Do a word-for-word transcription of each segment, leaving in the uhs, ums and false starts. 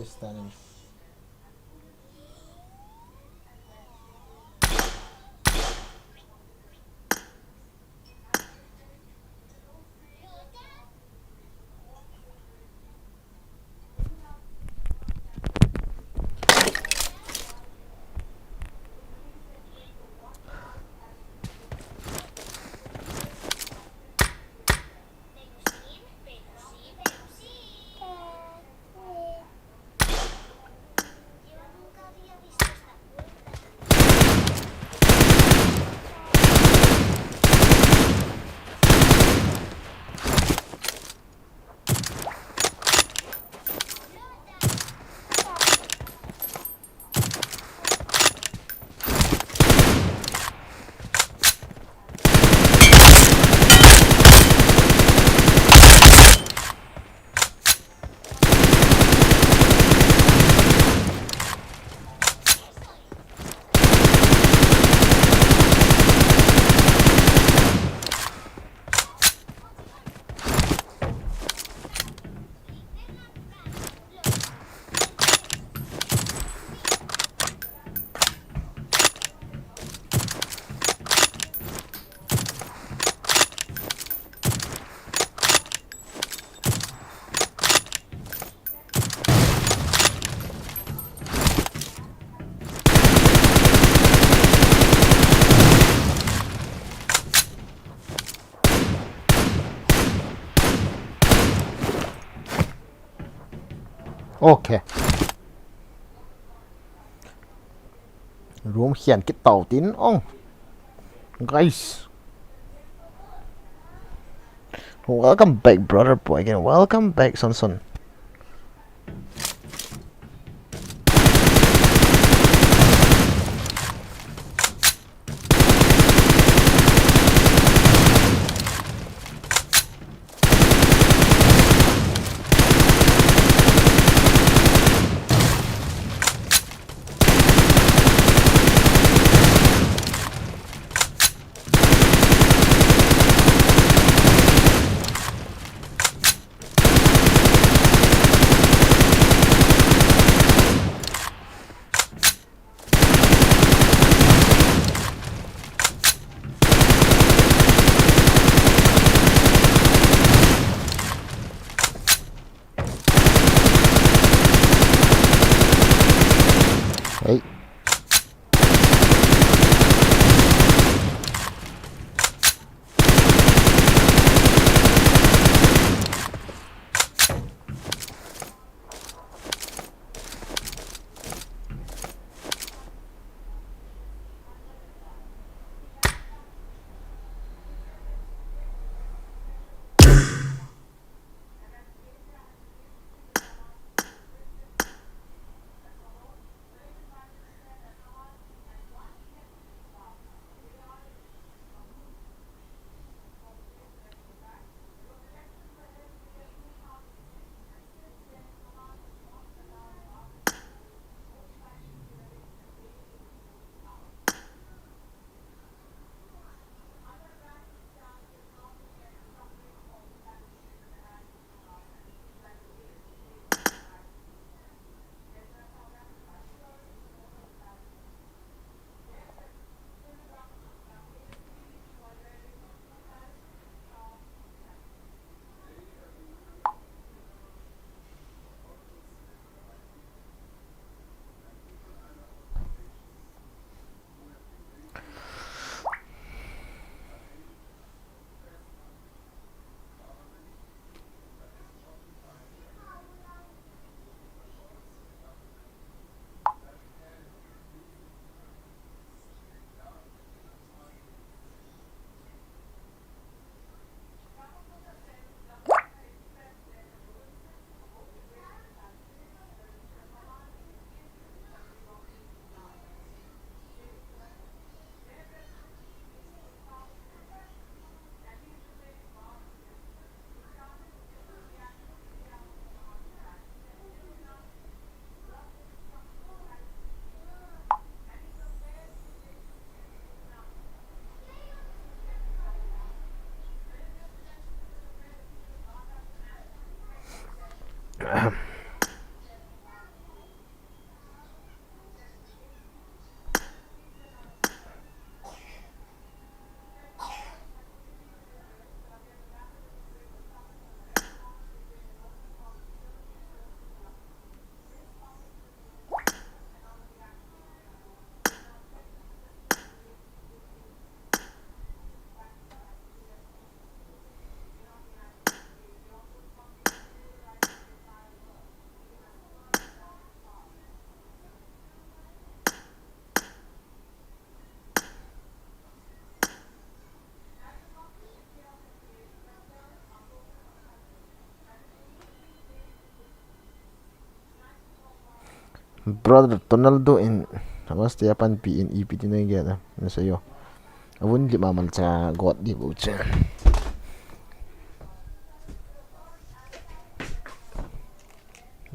This time. Okay. Room hian kit tau tin ong. Guys. Welcome back, brother boy. Again, welcome back, Sonson. Hey. Brother Ronaldo in, Hamas te a panpi in ipi ti nei gel a, na sei o. Avun lima malcha got di bu che.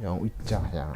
Yang ucha yang.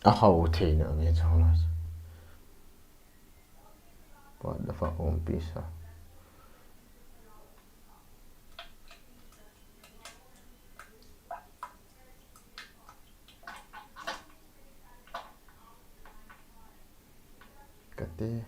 A hau thei na nge chang la. What the fuck, One Piece, ah? Kate.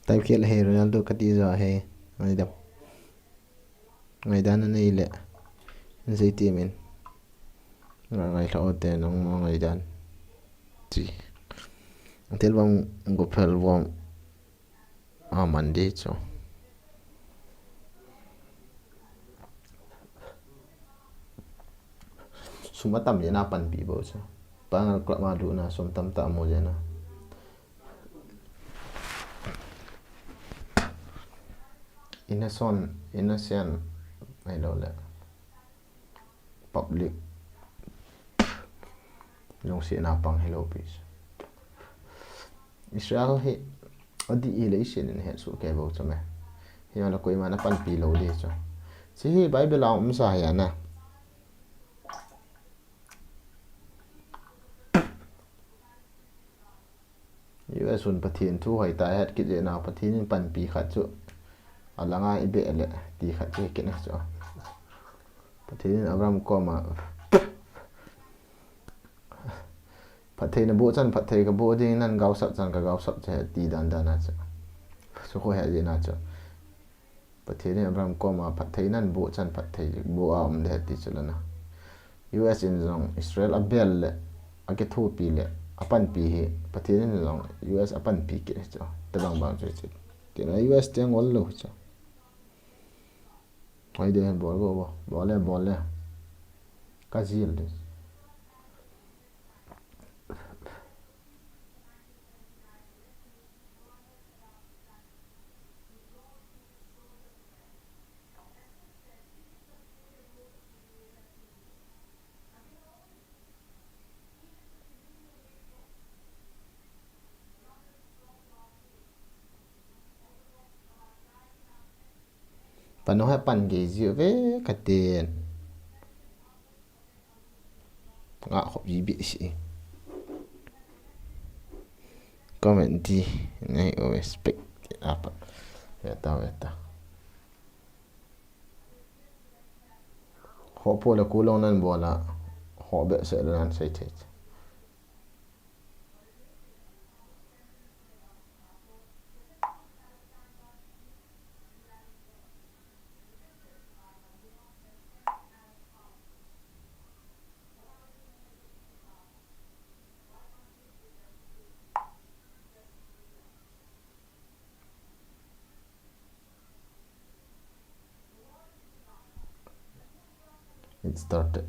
Time khel ahi, Ronaldo kati jo ahi. Ngaidam. Ngaidan anei le. Sei ti min. Ngai, ngai lha o te nang mo ngaidan. Chi. Tel bang go phel bang. A man di chu. Sum atam jeh a panpi bou chu. Pangal club ma lut na sum tamtah mu jeh a. Innocent, innocent, ahilou le. Public lungsetna pang hilou pi. Israel hi adih hile Israel in het soh kei bou chu me. Hijongle koiman apanpi lou di chu. Hiche hi Bible a um sa hi ana. U S un Pathen thu hoitah a het kit jeh a Pathen in panpi khat chu alanga i beh le ti khat chu hi kit na chu. Pathen in Abraham koma phatthei naboh chan phatthei kaboh ding, nan gaosap chan kagaosap ding ti dan dan a chu. Chu khu he jeh a chu. Pathen in Abraham koma phatthei nan boh chan phatthei boh a um ding ti chu lana. U S in jong Israel abel le, akithopi le, apanpi hi, Pathen in jong U S apanpi kit chu. Tobang bang chu chu. Kei na U S te ngol lou chu. Hoi de hen bol go bo. Bol le, bol le. Ka jil de. Pano ha pan gei jiu ve katin. Nga khop ji bi si. Comment di nei o respect apa. Veta, veta. Ho po le kulong nan bola. Ho be se le nan sei thei. It started.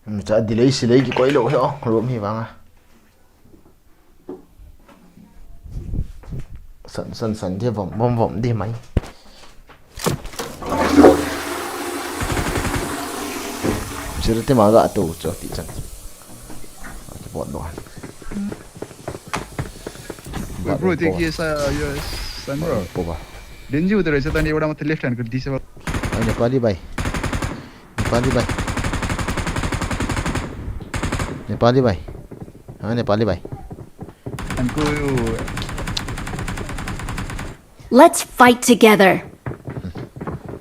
Cha delay silei kikoi lou hi o, room hi vanga. San, san, san, di vom, vom, vom, di mai. Sir ti ma ga tu cho ti chan. Ati pot do. Bro, bro, te ki sa, yo, san, bro. Po ba. Denji udhar aisa tani, bada matlab left hand kar di se ba. Ai, Nepali bhai. Nepali bhai. Nepali bhai. Ha, Nepali bhai. Let's fight together.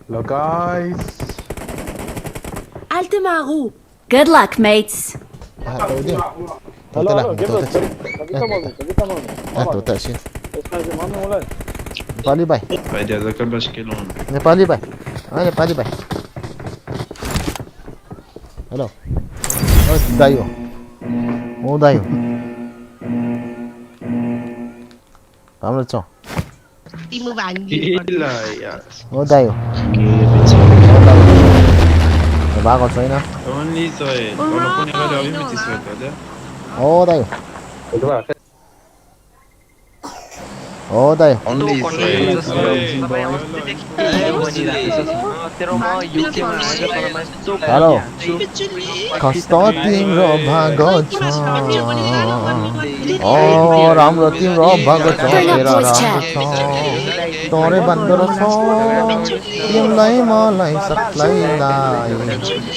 Hello, guys. Alta Maru. Good luck, mates. Ah, tau dia. Tau tala, tau tala. Ah, tau tala si. Nepali bhai. Nepali bhai. Ah, Nepali bhai. Hello. Oh, dayo. Oh, dayo. Kamu cho. Timu bangi. Ila ya. Oh, dayo. Oh, dayo. Ba ko choi na. Only choi. Wala ko ni ga dawi mi ti choi to da. Oh, dayo. Oh, dayo. Only choi. Hello. Khasta team ro bhago cho. Oh, Ram ro team ro bhago cho. Tera Ram ro cho. Tore bandor cho. Team lai ma lai sak lai lai.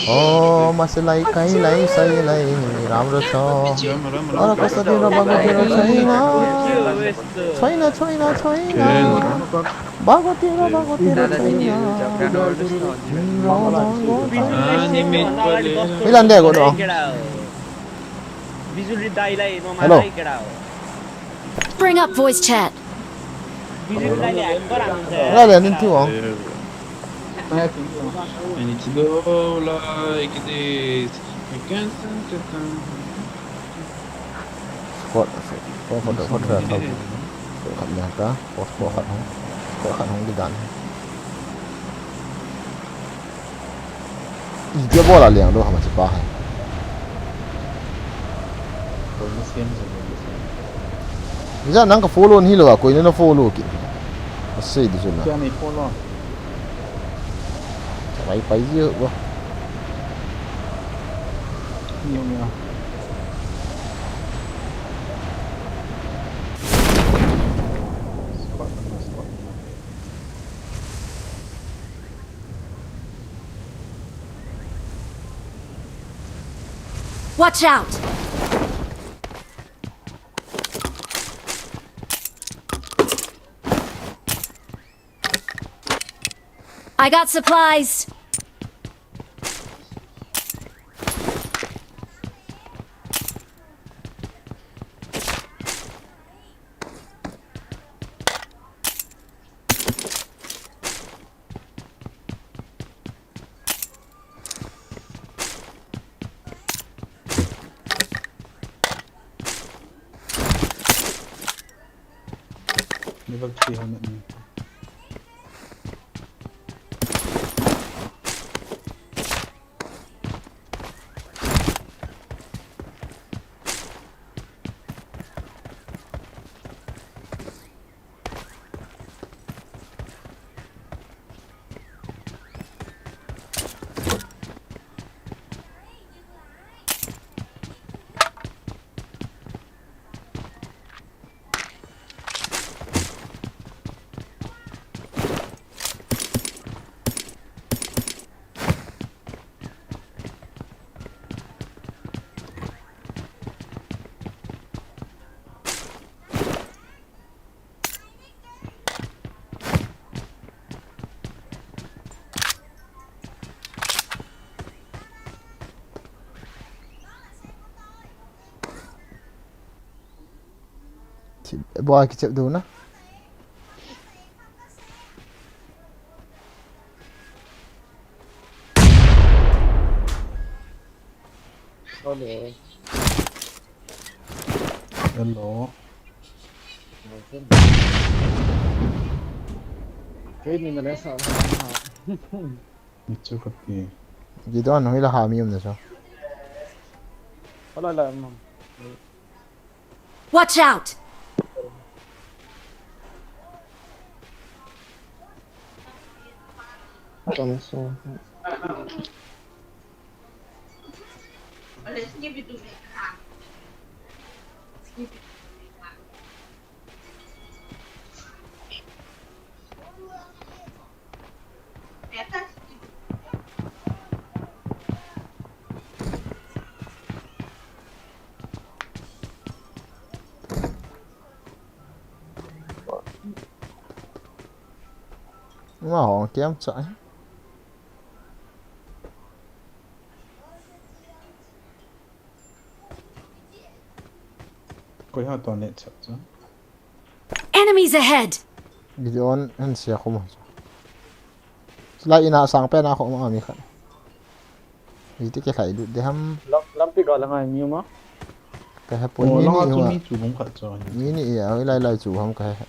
Oh, mas lai kai lai sai lai. Ram ro cho. Ora khasta team ro bhago tera china. China, china, china. Bago tira, bago tira, china. Ilan de go do. Hello. Bring up voice chat. Hello, nin tu ang. I need to go like this. I can't stand to come. Squad, squad, squad, squad, squad, squad, squad, khat leng ta, squad, squad khat hung, squad khat hung di dan. Iti bol a leng lou ham chi pa hai. Ija nang ka follow ni lo a, koi na follow ki. Asei di jun na. Kya nahi follow? Pai pai ji ho. Ni ho ni ho. Squad, squad. Watch out! I got supplies. Level three helmet ni. Bua kichep dona. Hello. Kei ni na le sa ha. Michu kati. Gidon hoi la ha mi um na so. Hala la, ma'am. Watch out! Tama so. Ama hong kiam chai. Koi ha to net chap cha. Enemies ahead! Gideon an sia khum. Lai ina sang pen a khum a mi khat. Iti ke lai lut de ham. Lam, lampi ga la ngai mi ma. Ka he pon. Oh, mi ni chu ma. Mi chu bung khat cho. Mi ni ya, lai lai chu ham ka he.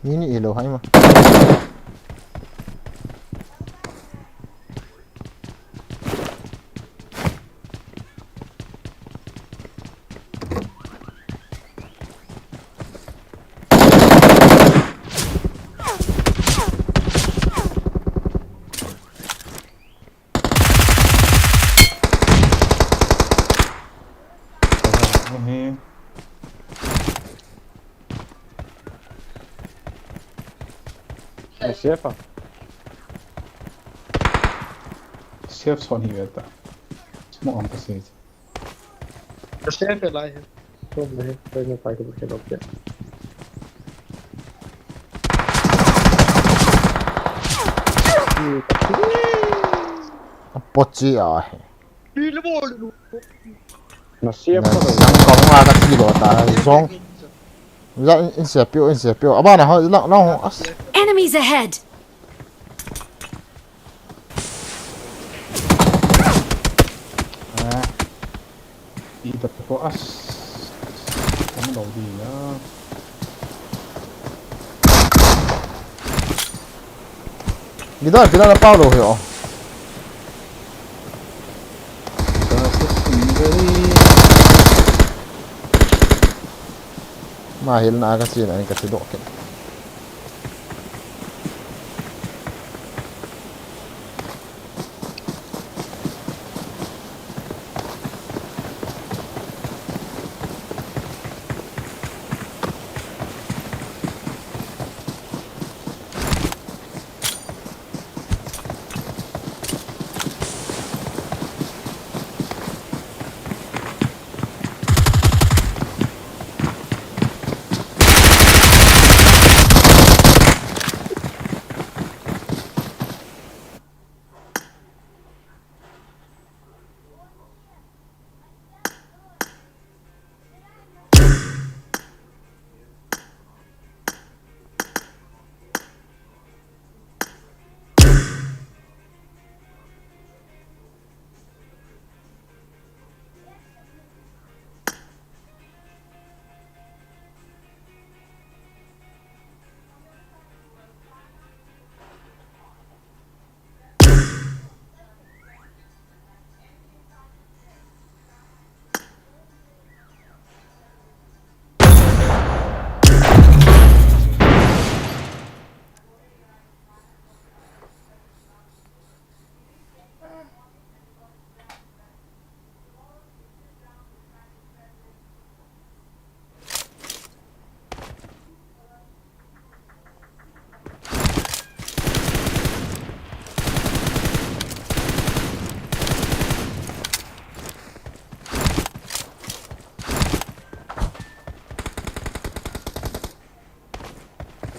Mi ni ilo hai ma. Safe a. Safe son hi ve ta. Smoke on passage. Safe lai he. Safe lai he. Safe lai he. Pochi a he. Na siam ko. Sang ko nga ka thi lo ta zong. Ya in, in sia piu, in sia piu. Abana ho, la, la ho, as. Enemies ahead! Ah. Ita ko as. Ang lo di na. Gidon, gidon na Paulo he o. Ma hil na ka chin an ka chi do ke.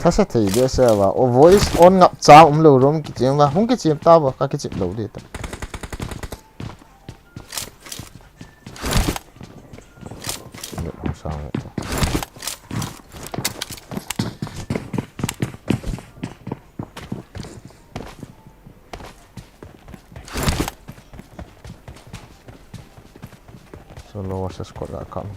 Asa thei de sa ba. O voice on ngap cha um lo rom kichim ba. Hung kichim ta ba ka kichim lo de ta. Hung sang. Solo versus squad lah kau.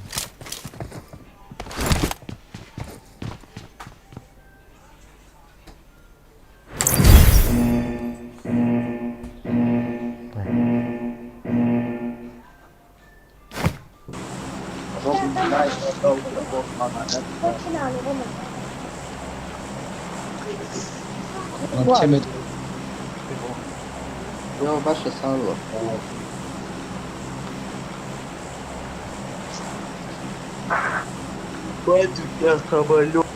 Хватит, я самолёт.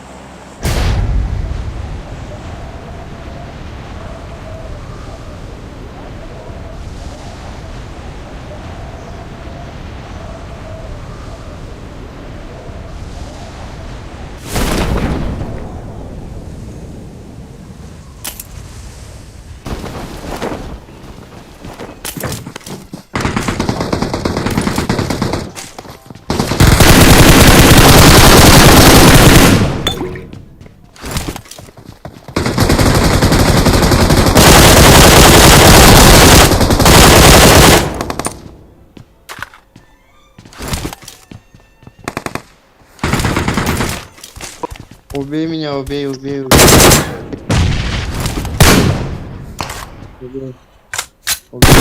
Убей меня, убей, убей, убей. Убей. Убей.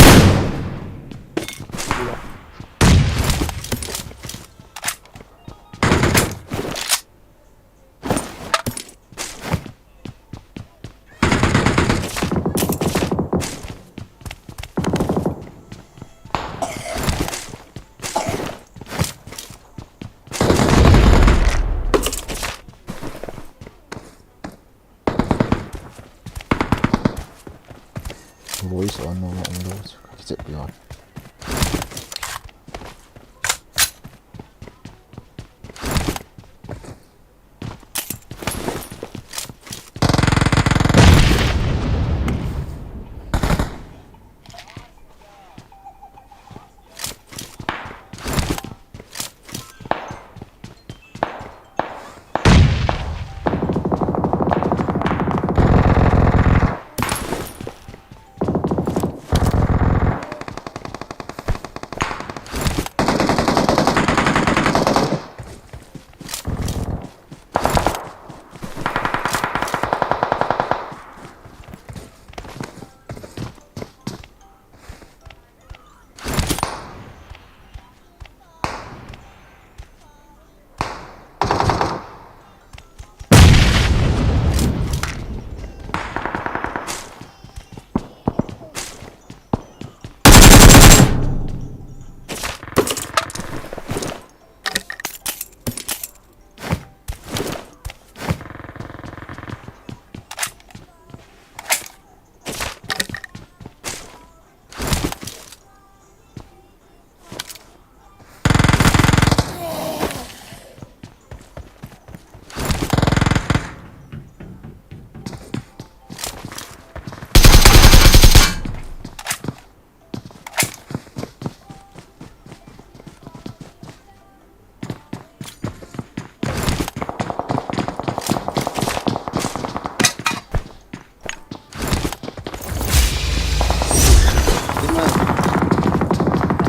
Voice on no, no, no, no.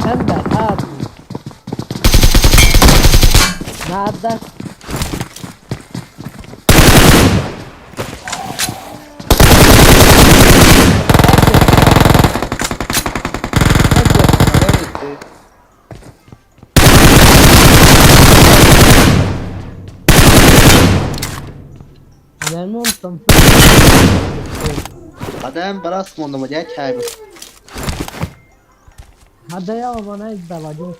Anda, abi. Nada. Lemon tam. Adam, bara smon da maja chai. Hada ya bana ek dawai.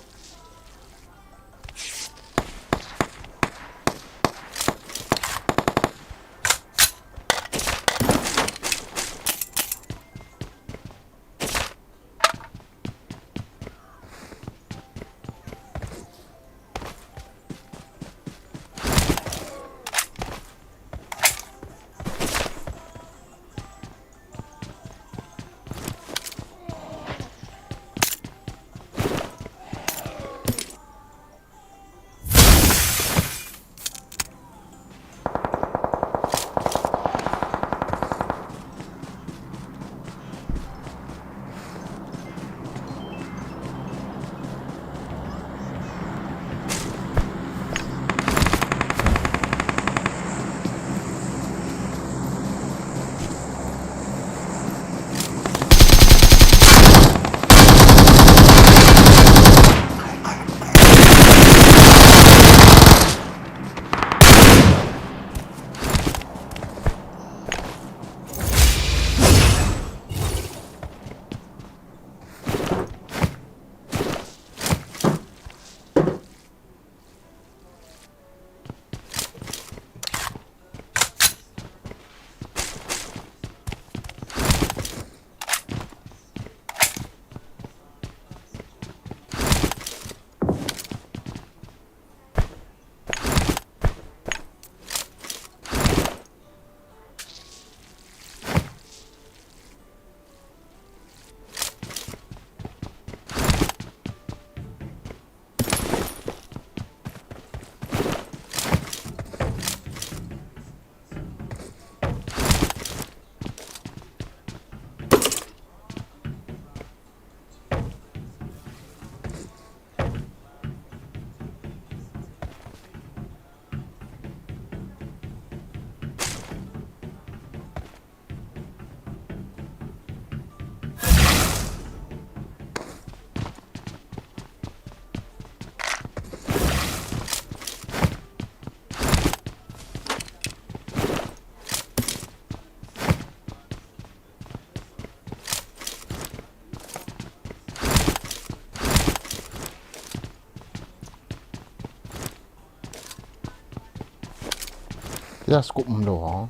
Tia scope um lou ho.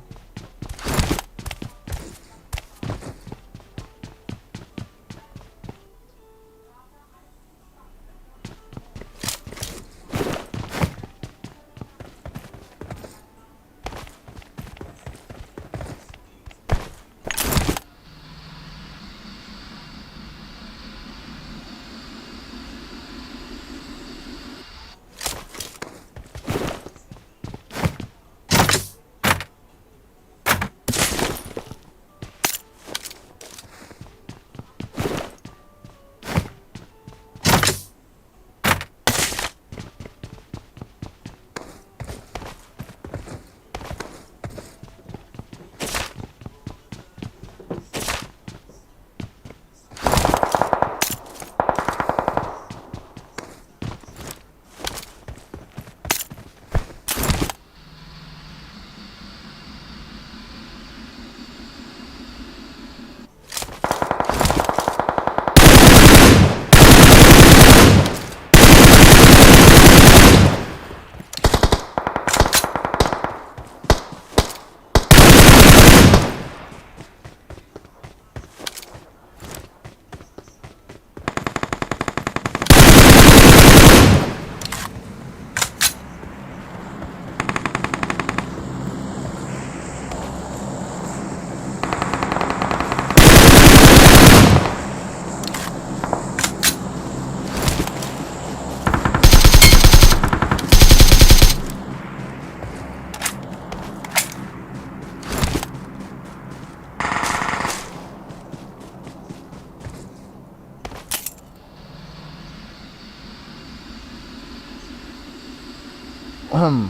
Ahem.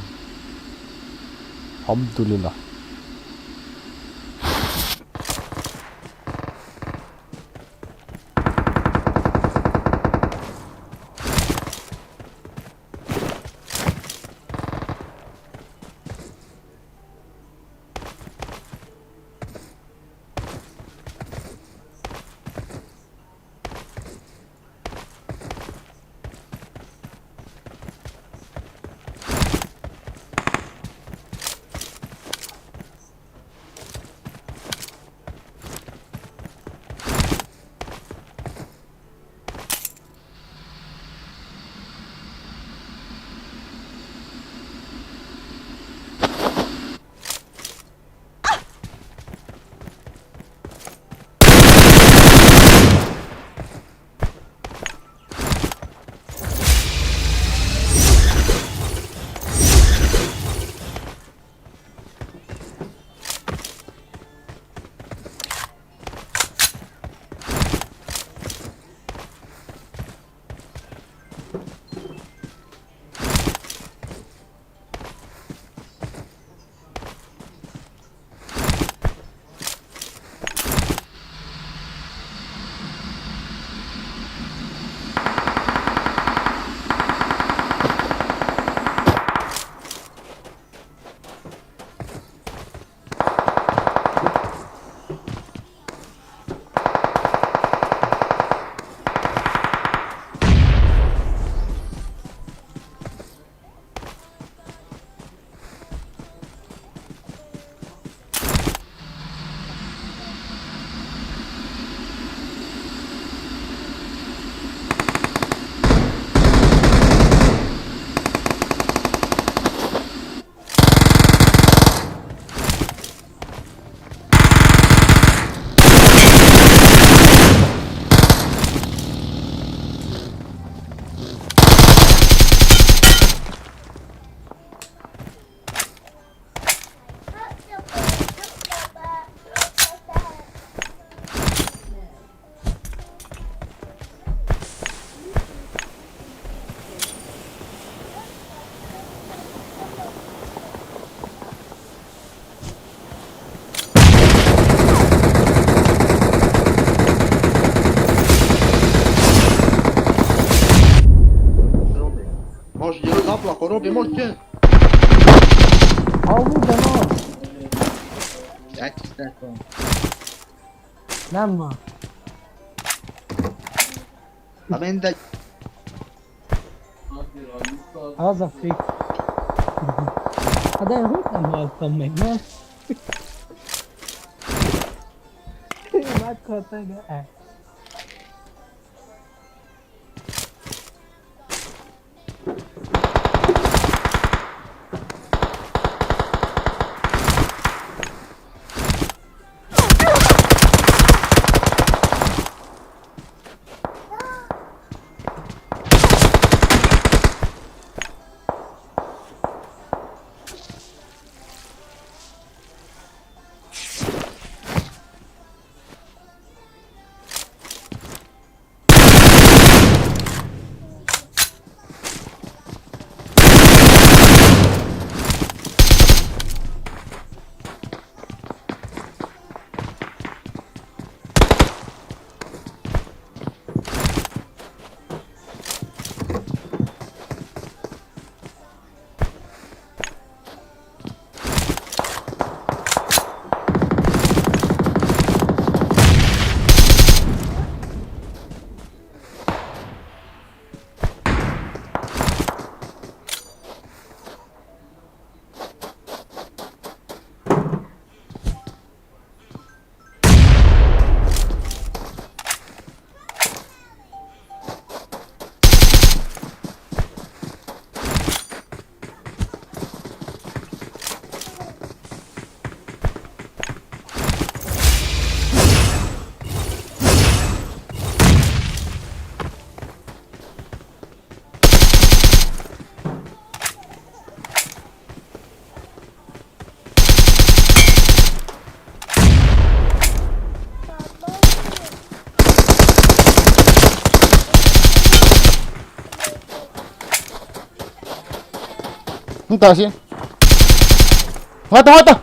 Alhamdulillah. Mange, il y a un drap là, qu'on a des mannequins. Ah oui, ben non. Jack, c'est d'accord. Même. Amenda. How's the freak? Ada hung tam ho tam mai ma. Mat ko ta ga. Hung ta si. Hung ta, hung ta.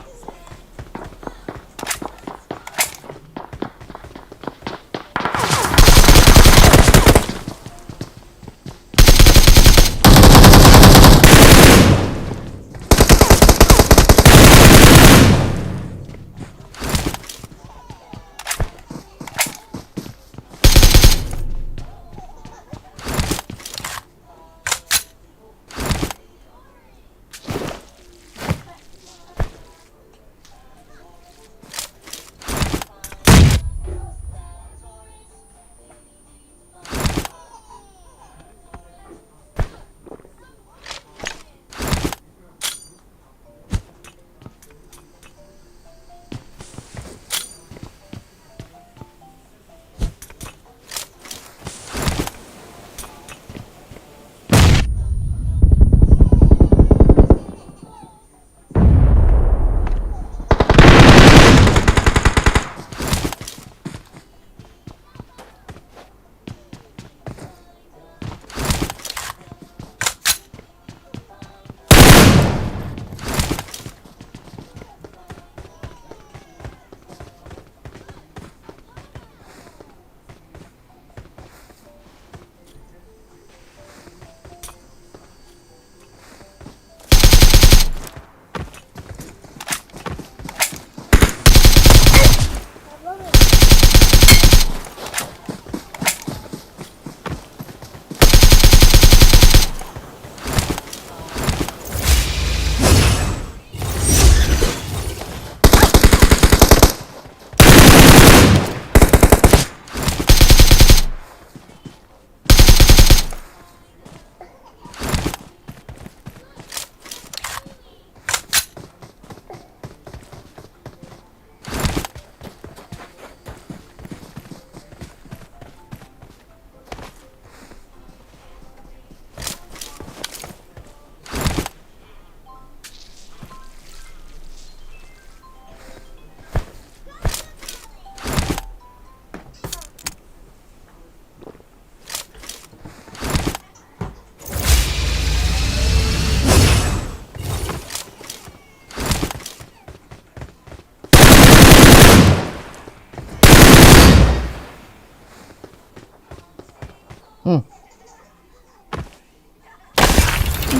Hmm.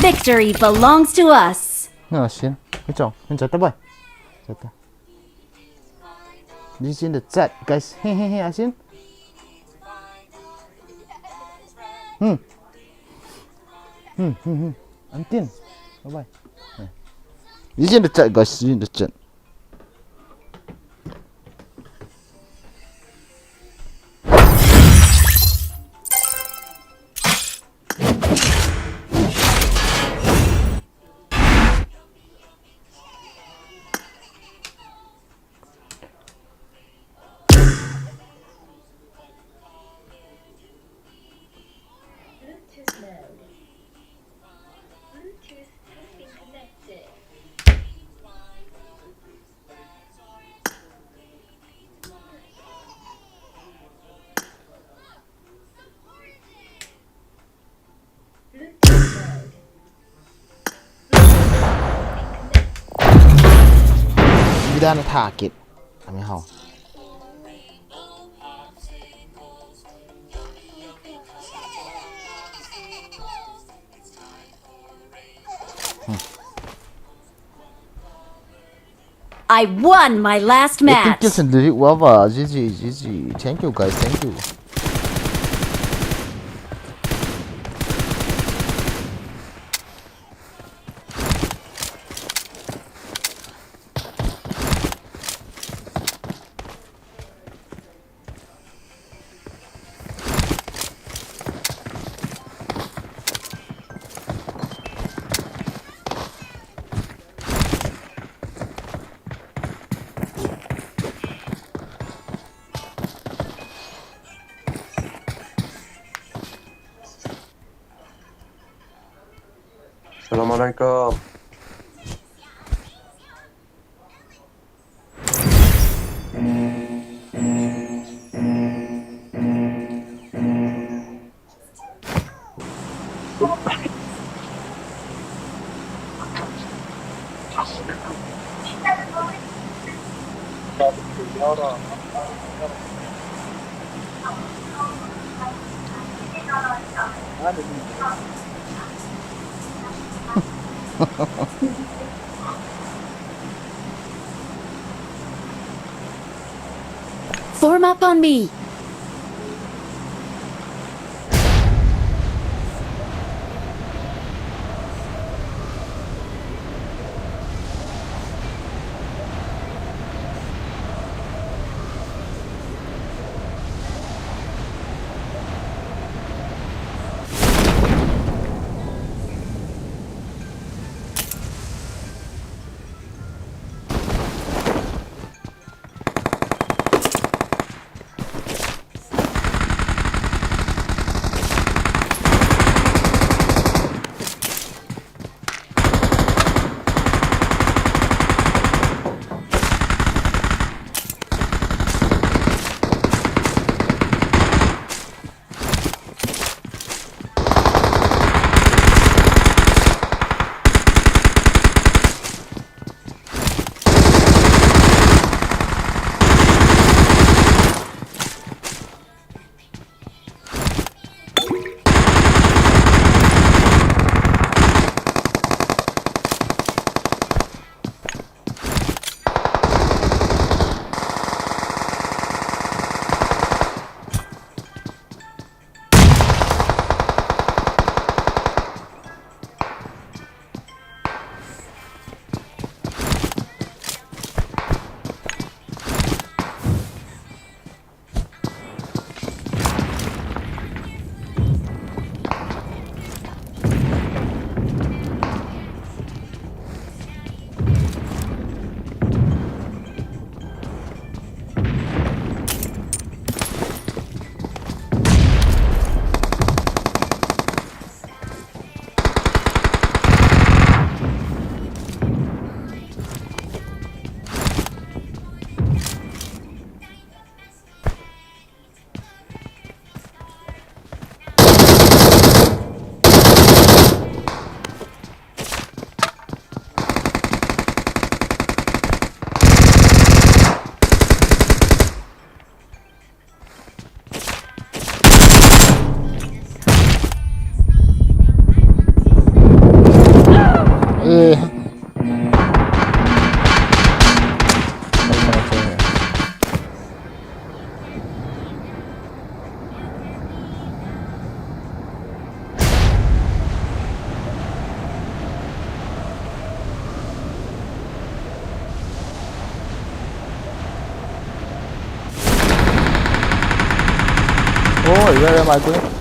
Victory belongs to us. No, asin. Ito, ito, tabay. Ito. This is in the chat, guys. He, he, he, asin. Hmm. Hmm, hmm, hmm. Antin. Bye-bye. Eh. He's in the chat, guys. He's in the chat. Bluetooth mode. Bluetooth has been connected. Bluetooth mode. Bluetooth has been connected. Bidana tha kit. Ami hao. I won my last match. Eighteen kills in the league, wow, wow, G G, G G. Thank you, guys, thank you. Salam alaikum. Form up on me. Oi, where am I going?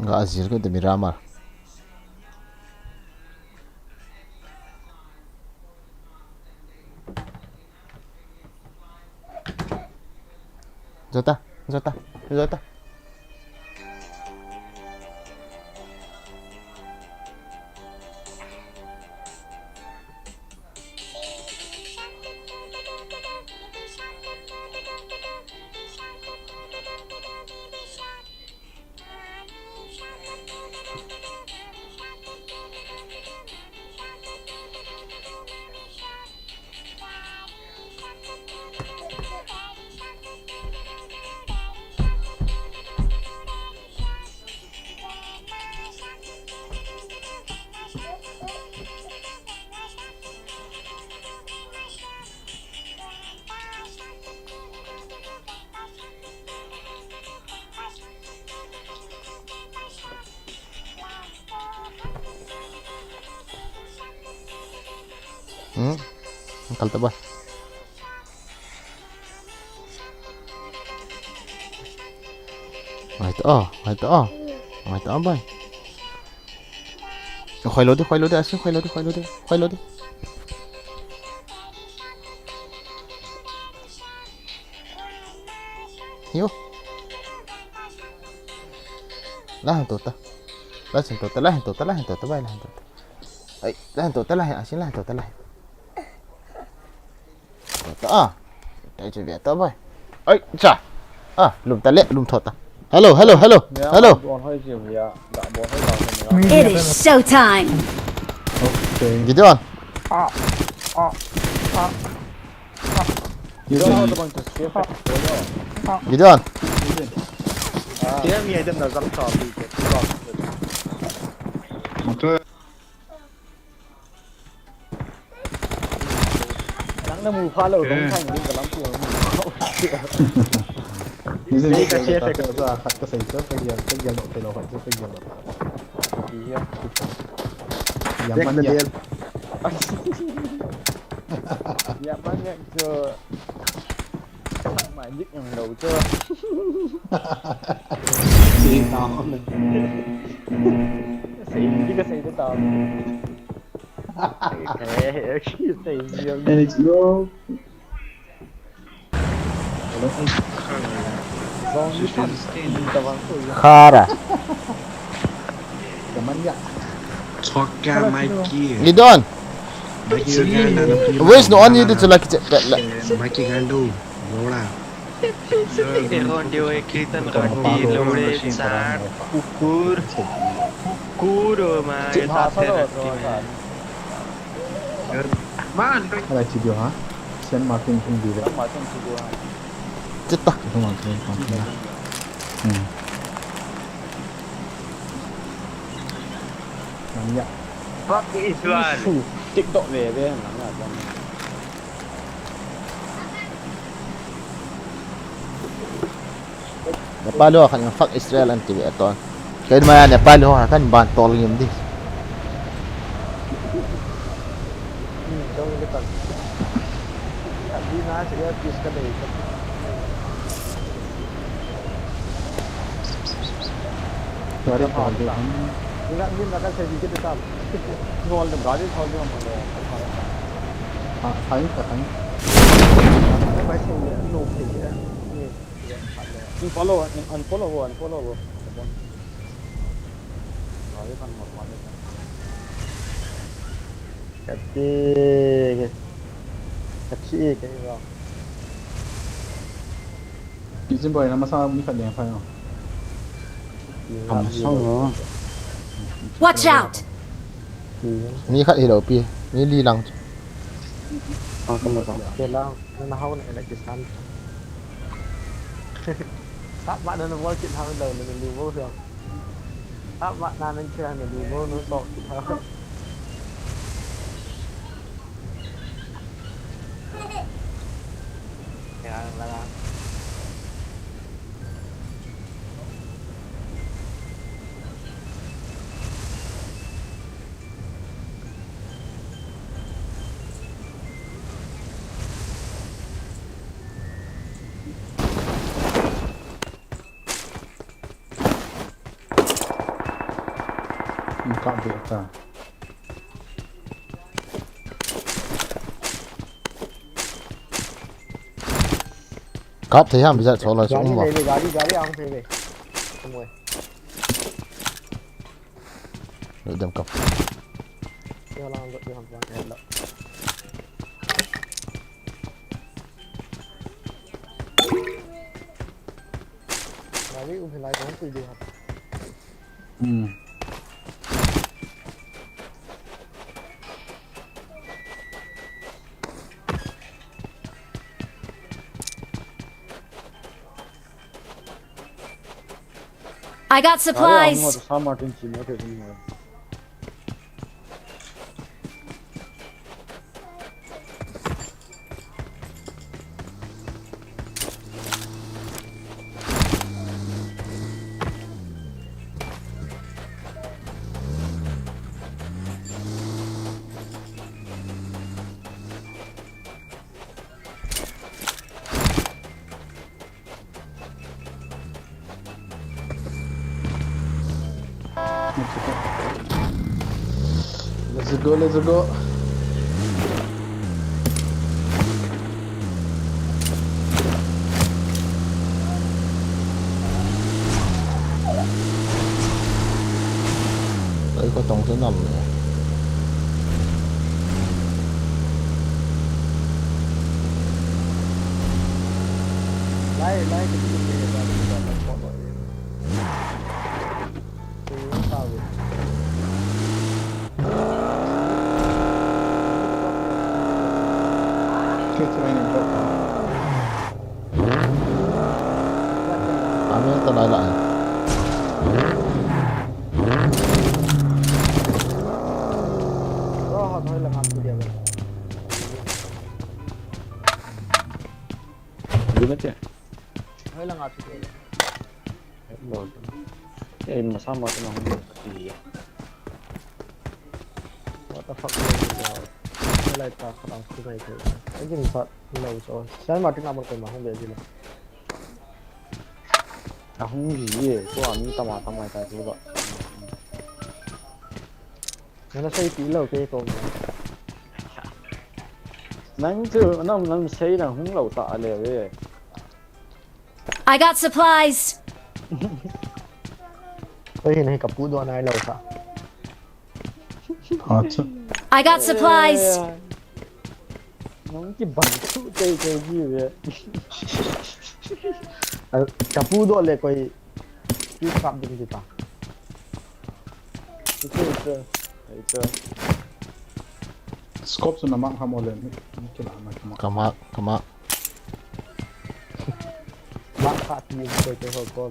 Ga azir ko de Miramar. Jota, jota, jota. Hmm? Kal ta ba? Ngai ta, ngai ta, ngai ta ba? Khoi lo di, khoi lo di, asin khoi lo di, khoi lo di, khoi lo di. Yo. La han tota. La han tota, la han tota, la han tota, bai, la han tota. Ai, la han tota, la han, asin la han tota, la han. Tota, ah. Tai chu bia ta, bai. Ai, cha. Ah, lum ta le, lum thota. Hello, hello, hello, hello. It is showtime. Okay. Gideon. Ah, ah, ah. Gideon. Gideon. Nang na mu pha lo, dong thang ding ka lam pu mu. Ni zin ka che pe ka sa khat ka sei sa ka ya ka ya lo pe lo khat ka ya lo. Ki ya. Ya man ya. Ya, banyak tu. Majik yang dah betul. Same, kita same tu tahu. Eh, eh, same yang. Let's go. Khara. Choka Mikey. Gidon. Mikey Uganda na. Where's no one needed to like it? Mikey Gandu. Lola. Egon dio e kitan rati lore chat kukur. Kukur ma. Ala chi dio ha. Saint Martin kum di le. Chita. Saint Martin kum di le. Hmm. Nanya. Fuck is one. TikTok ve ve nang na. Nepal ho khat in fuck Israel anti ve ton. Keima Nepal ho khat in ban tol ngim di. Gari thol de. Ni na, ni na ka se di ke ta. Thol de, gari thol de mo le. Ha, ha, ha. Ni follow, ni unfollow, unfollow. Gari kan mo, gari kan. Kati, kati ke ba. Kijin boy, na masa mi khat ding phai no. Am song no. Watch out! Mi khat hi lo pi, mi li lang. Ah, kamu song. Ke lang, na hau na na kisan. Tap ma na na wall kit hau lo na lu mo so. Tap ma na na kira na lu mo no so kit hau. Ka be ta. Kap thei ham, bijat so la so um ba. Gari, gari, gari, ang thei ve. Tumwe. Lo dem kap. Yo lang, yo lang, yo lang. Gari um hilai kong pui di ham. Hmm. I got supplies. Let's go, let's go. Ai, ko tong se nam le. Lai, lai, Kami ta lai lai. Di ba che? Hoi lang atu ke. Eh, masa masa na hung ka ti ya. Wa Ka phak lo ni lo. Lai ta kha ang khu ngai thei. Ai jing sa ni lo cho. Sian Martin amon ko ma hung be ji lo. A hung ji ye, ko a mi tama tama ta ko ba. Nana sei ti lo ke ko. Nang chu, nang, nang sei na hung lo ta le ve. I got supplies. Oi, hin hi ka pu do nai lo sa. Acha. I got supplies. Nang ki bang chu te te ji ve. Al, ka pu do le koi. Ki kap ding kita. Ito, ito. Ito. Scope chu na mang ham ole, mi, mi kila na kama. Kama, kama. Mak kha ti ko te ho ko.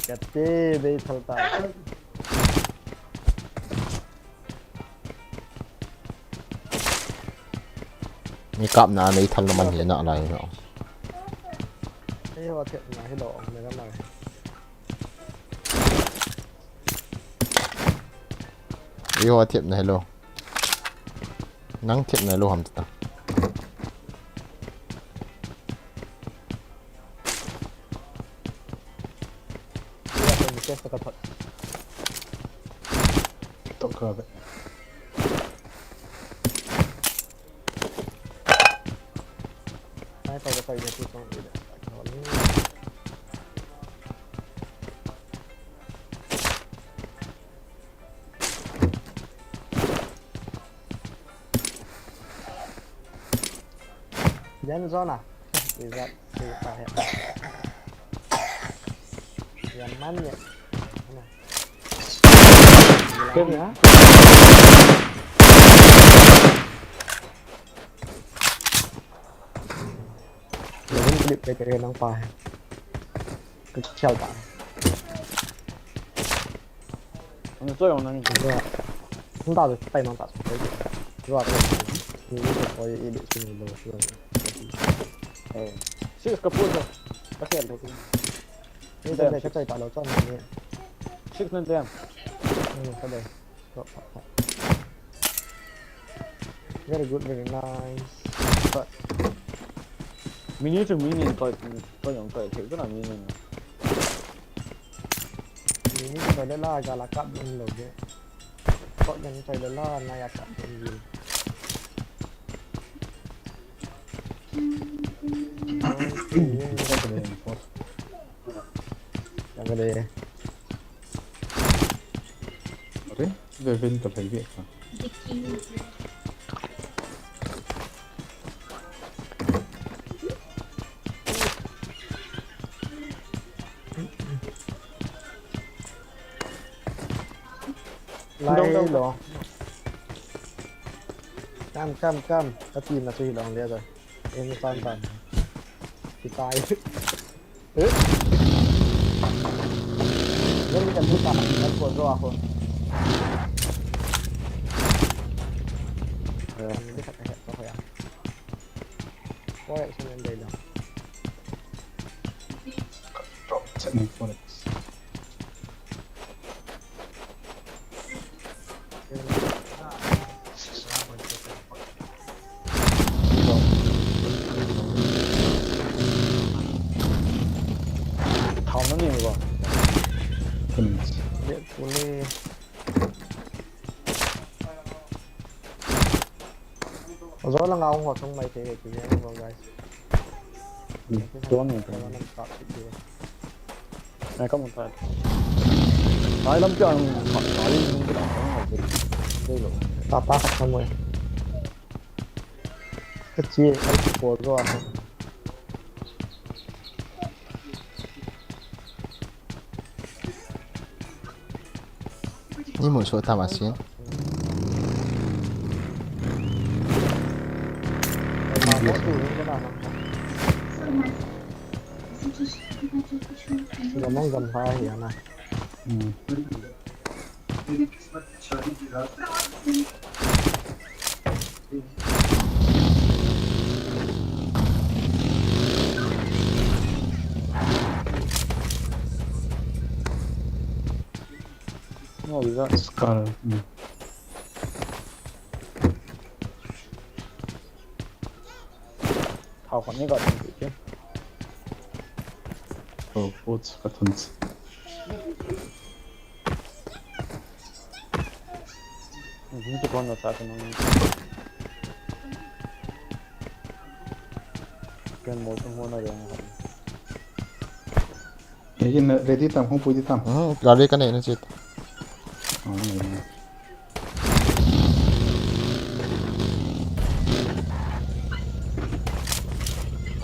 Kate be thal ta. Mi kap na nei thal na man hi na lai no. Ei ho thep na hi lo ong le na mai. Ei ho thep na hi lo. Nang thep na hi lo ham ta. Ila ko ni test ka thot. Tok ka be. Ai, pa, pa, pa, pa, pa, pa, pa, pa, pa, Yan zona. Izat, izat ya. Yan man ya. Ken ya. Yan clip kay kay nang pa. Kay siya pa. Ano to yung nang. Hindi. Hindi tayo tayo nang tayo. Hindi tayo. Hindi ko yung ibig sabihin daw. Eh. Sige, kapuso. Kasi ano ko. Hindi tayo, kasi tayo talo to. Six na tayo. Hmm, sabi. Very good, very nice. But mini to mini, koi, koi yung koi, koi na mini. Mini to koi la, gala kap yung loge. Koi yung koi la, na ya kap yung. Yang gede. Oke, Vevin ka phai ve ka. Lai lo. Kam, kam, kam. Ka team na chu hi long le rồi. Em tan tan. Thì tai. Ơ. Dân đi cần bút tả, dân của Joa không? Ờ. Dân đi khắp hẹn có phải không? Có hẹn xong em đây đâu. Sẽ đi qua đây. Thao nó đi vào. Để cô lê. Zo la ngau ho thong mai te ke ni, guys. Tuang ni. Ai, ka mun ta. Ai, lam kya ang, ai, ni kya ang, ai, lo. Papa khat thamo. Ka chi, ai, ko zo a. Ni mu so ta ma sin. Gamong gam ha hi ana. Hmm. Ngau visa. Scar. Hmm. Thao khat ni ka thun ti. Oh, put ka thun. Hmm, tu kon na ta kan. Kan mo tu mo na dong. Ready tam, hung pui di tam. Hmm, gari ka nei na chit. Oh, nei na.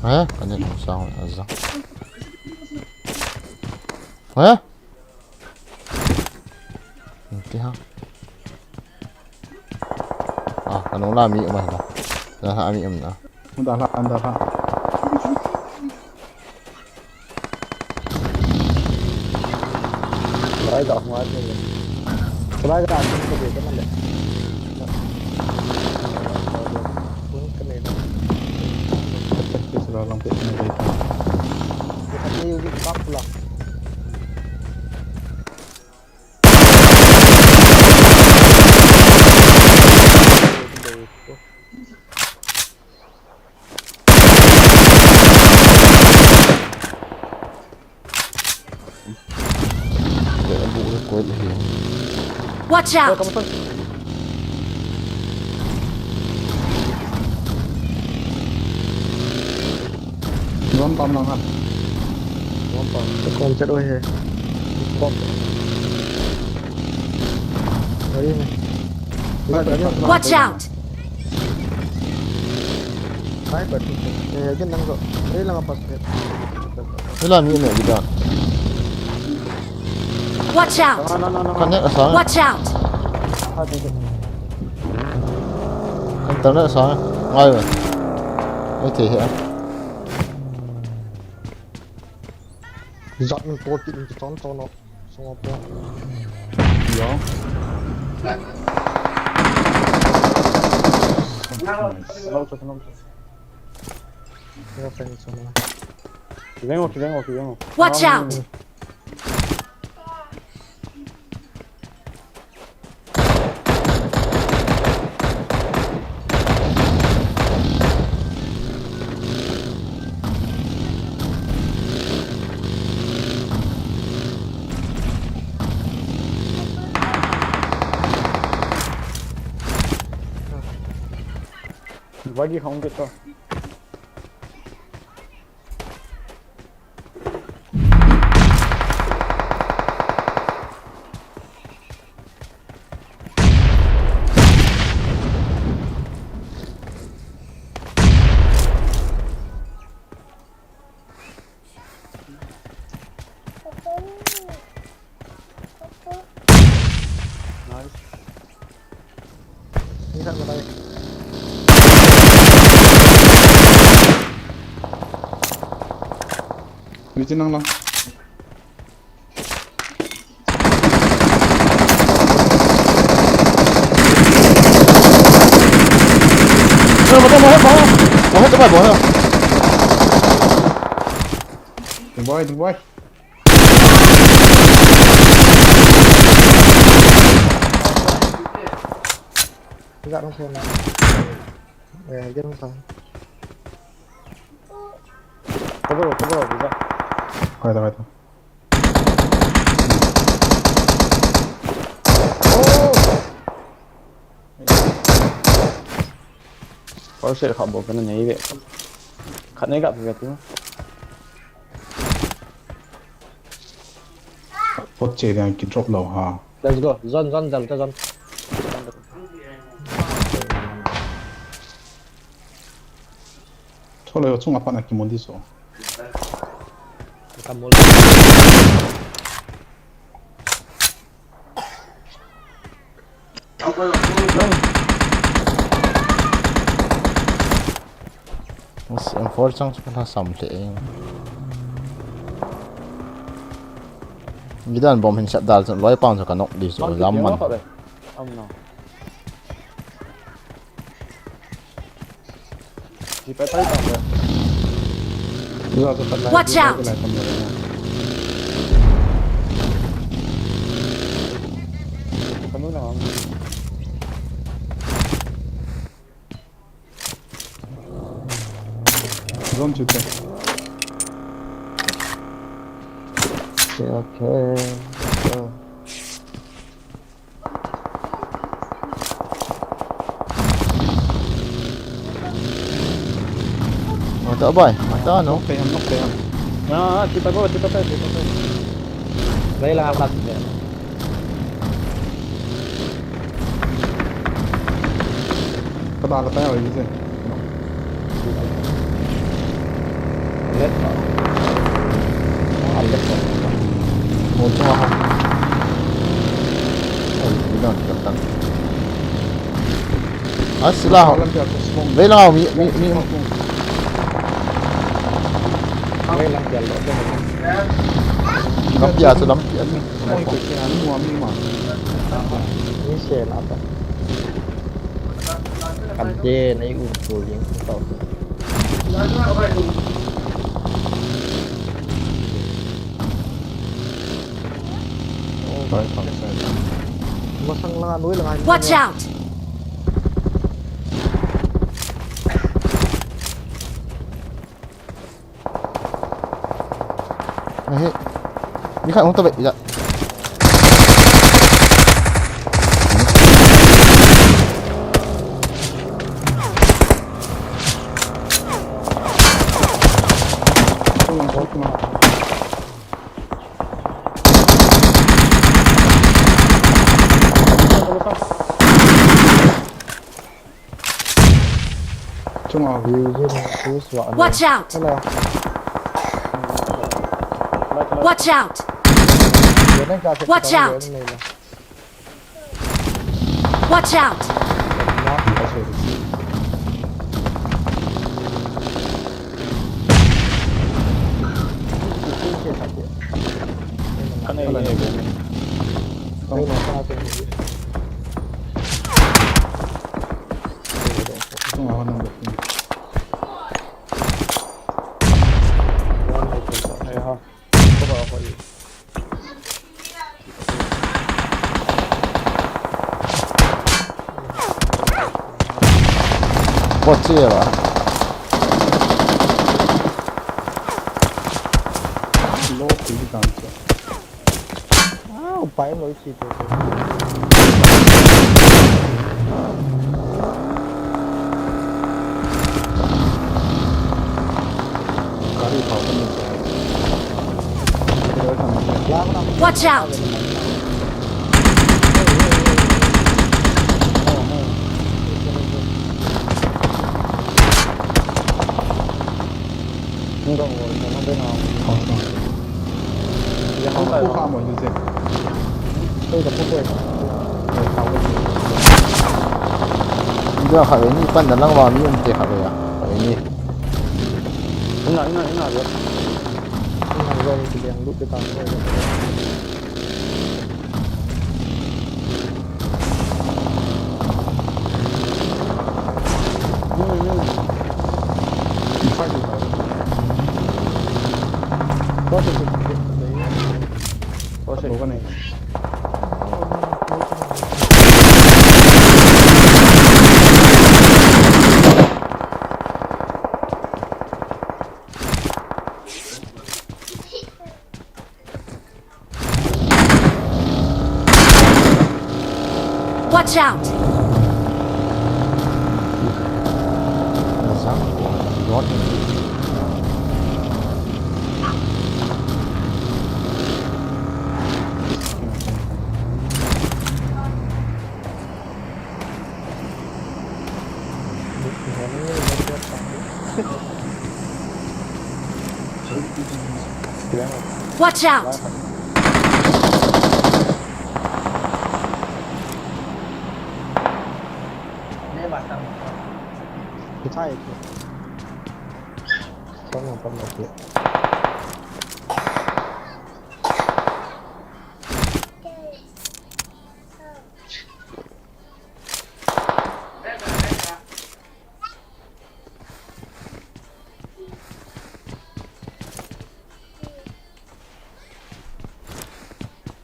Ha? Ka nei na sang a za. Ha? Ti ha. Ah, ka nung la mi um a la. La ha mi um na. Anda la, anda la. Lai da hua te. Lai da ni ko de na le. Kun ka ne da. Ke sura lang pe na de. Ke ka ne yu ka pula. Watch out! Drone pam lang ha. Drone pam. Te kom chat oi he. Kom. Oi he. Watch out! Sniper. Eh, din lang ko. Eh, lang pas. Ila ni ne gidan. Watch out! No, no, no, no, no. Kan ne asa. Watch out! Ah, thank you. Kan tang ne asa. Ngai. Ai te he. Zat min to kit min chon chon no. Song po. Yo. Nice. Lo cho, lo cho. Yo, thank you so much. Kivengo, kivengo, kivengo. Watch out! Bagi khaung ke to. Nice. Ni khat malai. Ni chin nang lang. Ơ, vào trong, vào trong, vào trong. Vào hết, vào, vào hết. Đừng quay, đừng quay. Cái gạt không thèm nào. Ờ, giết không thèm. Có bắt đầu, có bắt đầu, cái gạt. Quay ra, quay ra. Có sự khảo bộ cái này nhảy về. Khát này gặp việc chứ. Pot che ding kidrop lou ha. Let's go. Zone, zone, zone, zone. Chole yo chunga pat na kimu di so. Ka mol. Mas M four chang chu ka sam hle e. Gidan bom hin sat dal chun loi pang chu ka nok di chu lam man. Am no. Watch out! Don't you think? Okay, okay. So. Mata bai, mata no. Knock to him, knock to him. Ah, kita ko, kita ko, kita ko. Dai la, la. Kada la tayo, yun. Left. Ah, left. Motor ha. Oh, hindi na, hindi na. Ah, sila ho. Dai lang, mi, mi, mi. Dai lang, dai lang. Lampi asa, lampi asa. Ni se la ta. Kan te nei um ko ling ko. Masang langa, nuai langa. Watch out! Ahi. Ni khat hung ta ve, ija. Chunga. Watch out! Hello. Watch out! Watch out! Watch out! Bot che ba. Lo, pi kan che. Ah, upai lo chi to. Watch out! Ina khat ve ni pan na lang va mi um te khat ve a. Khat ve ni. Ina, ina, ina ve. Ina ve ni ti liang lut te ta. Watch out! Watch out!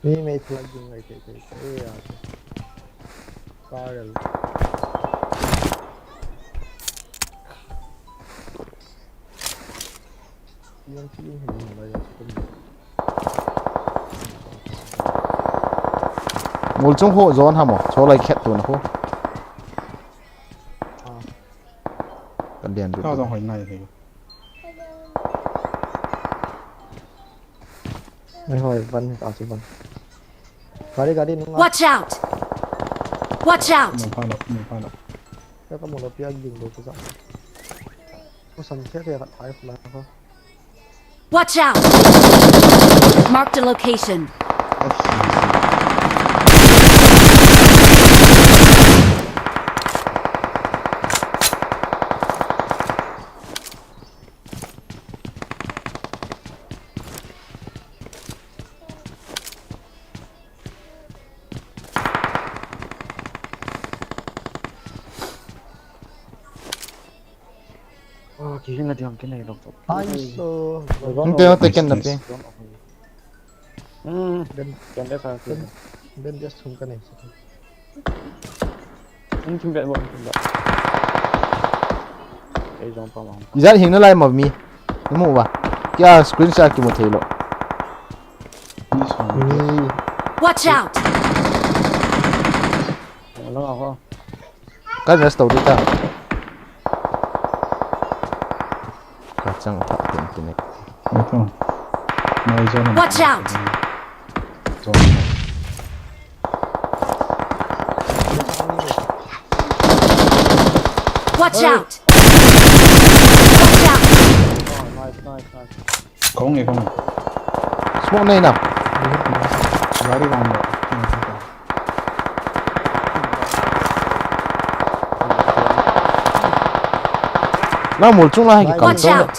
Ni mei plug ding lai te te te ya. Parallel. Mol chung ho zone ham o, cho lai khet tu na ho. Ka lian du. Ka zong hoi nai he. Ai hoi, van, ta si van. Gari, gari, nung. Watch out! Watch out! Nung pha lo, nung pha lo. Ka ka mo lo pia ding do ka sa. Ko san khe khe ka thai fla ko. Watch out! Marked a location. Oh, kihing a diam kinai lok tok. Ai so. Hung te, hung te, ken na pe. Hmm. Ben, ken de sa. Ben, ben just hung ka nei. Hung thim be, hung thim be. Ei jong pa ma. Ijat hing na lai ma mi. Ni mu ba. Kya screen shot ki mu thei lo. Ni. Watch out! Lo ho. Ka rest to di ta. Ka chang ta tin tin ni. Ito. Mai zone. Watch out! Zone. Watch out! Watch out! Oh, nice, nice, nice. Kong e, kong e. Smoke nei na. Gari kong e. Na mol chung la hai ki kam. Watch out!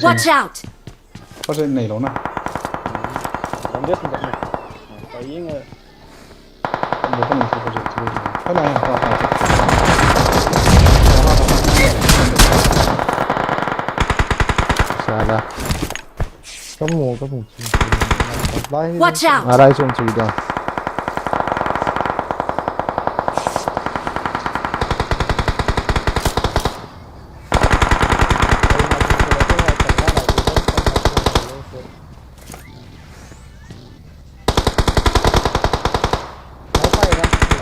Watch out! Project nei lo na. Lam dia sumbat na. Pai inga. Lam dia kan isi project tu. Hai na ya, pa, pa, pa. Sala. Kamu, kamu. Watch out! Arai sun sui da.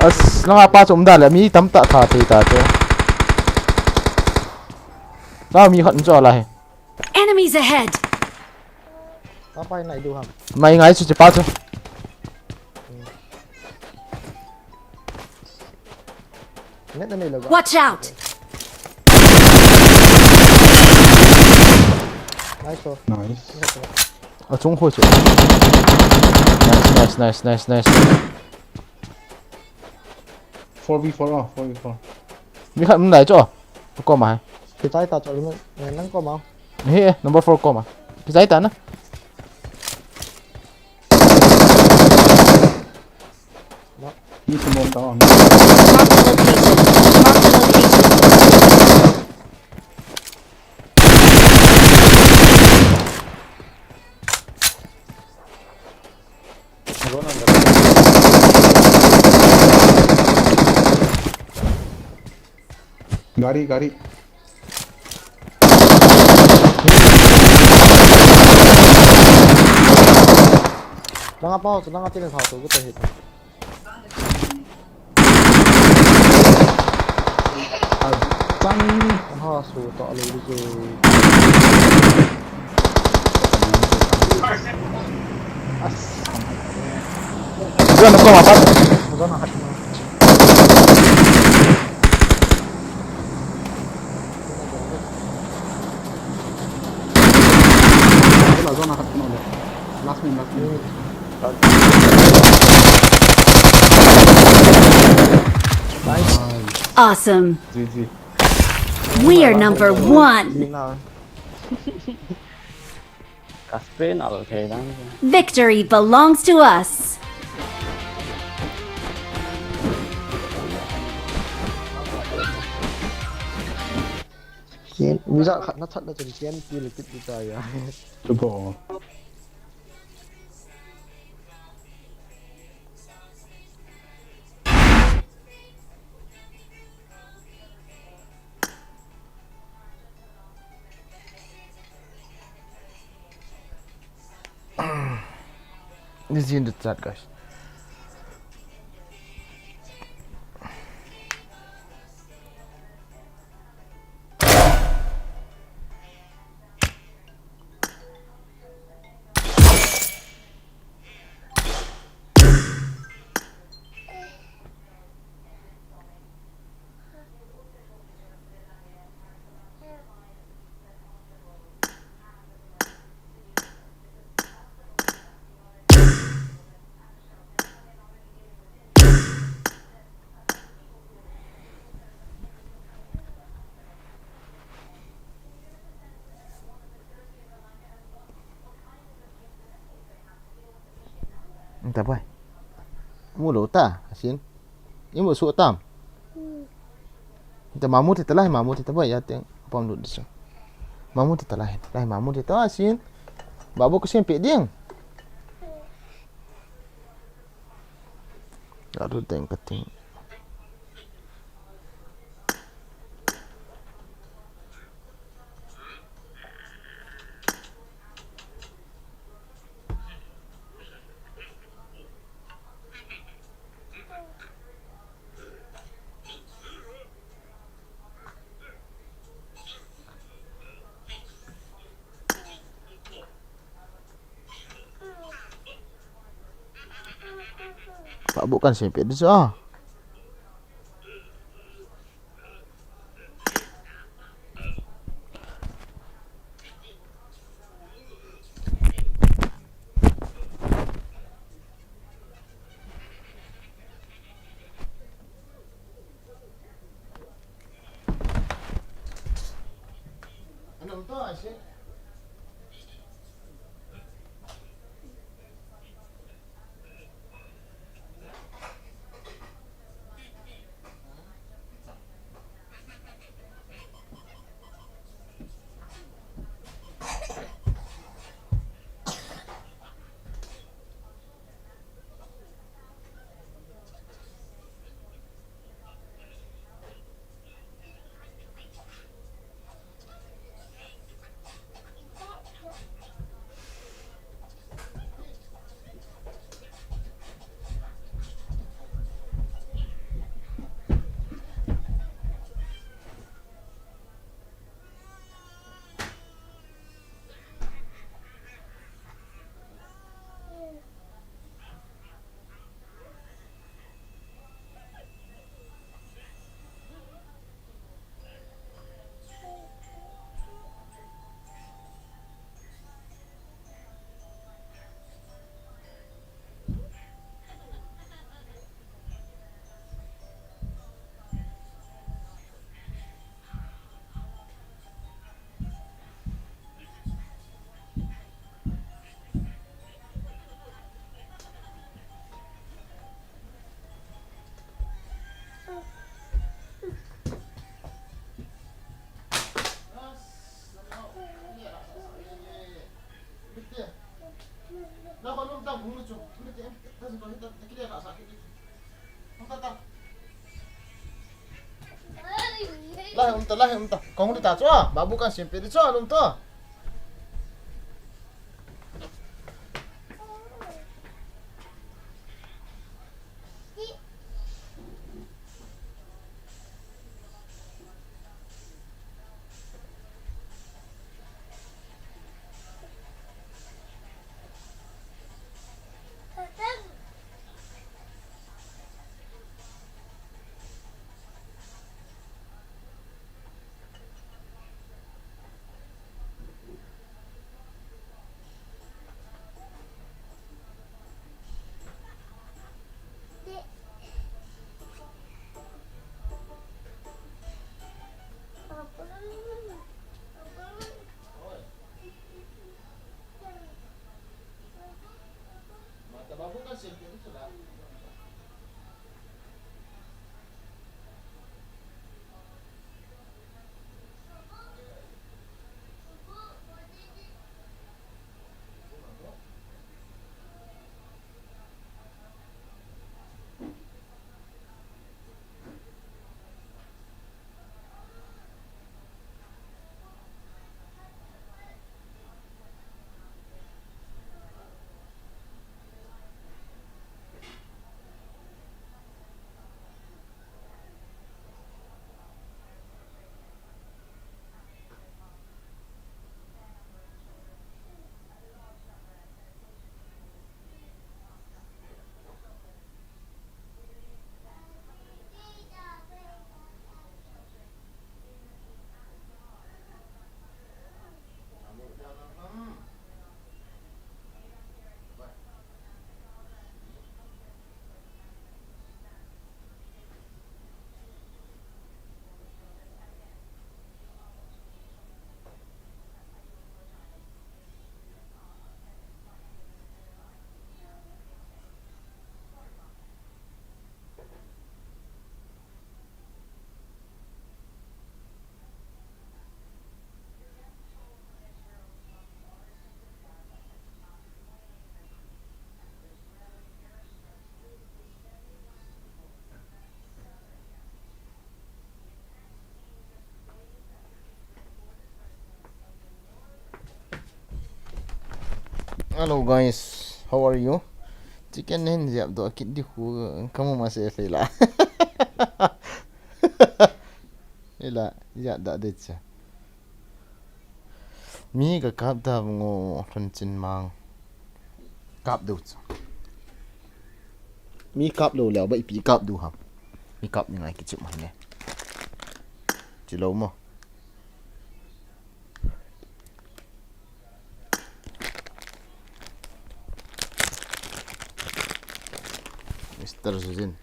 As, nang apa chu um da le, mi tam ta tha thei ta chu. Na mi khat um chu ala he. Enemies ahead! Apa nai du ham. Mai ngai chu chi pa chu. Net na nei lo ga. Watch out! Nice. Nice. A chung khoi chu. Nice, nice, nice, nice, nice. Four v four, oh, four v four. Mi khat um dai chu. Ko ma hai. Kitai ta chu, nang ko ma. He, number four ko ma. Kitai ta na. Ni sumong ta. Mark the location. Mark the location. Gari, gari. Langa pa, langa tine sa to, ko ta hit. Chang. Ha, su to lo di ke. As. Zona ko ma pa. Zona hat. Zona hat no le. Last name, last name. Awesome. G G. We are number one. Ka spray na lo thei dang. Victory belongs to us. Ken, mi ja khat na chat na chun ken pi le kit ta ya. Tubo. This is in the chat, guys. Taboi. Mu lou ta, asin. Imu su tam. Ita mamu ti talai, mamu ti taboi ya teng. Pam du disu. Mamu ti talai, talai mamu ti ta asin. Babu ko sempit ding. Aduh, teng kating. Pak bukan sempit di sa. Lai um ta, lai um ta. Kong di ta chu, babu kan sempit di chu, um ta. Hello guys, how are you? Chicken hin jep doh kit di khu, kamu ma se thei la. Ila, jep da de cha. Mi ka kap da ngo thon chin mang. Kap do cha. Mi kap lo leo ba ipi kap do ham. Mi kap ni ngai kichu ma ne. Chi lo mo. Mister Zuzin.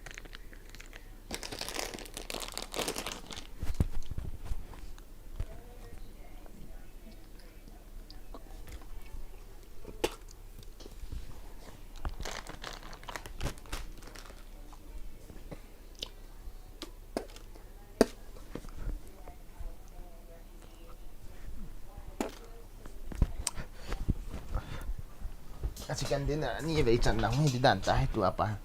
A chicken dinner, ani vei chan lang hi di dan ta hi tu apa.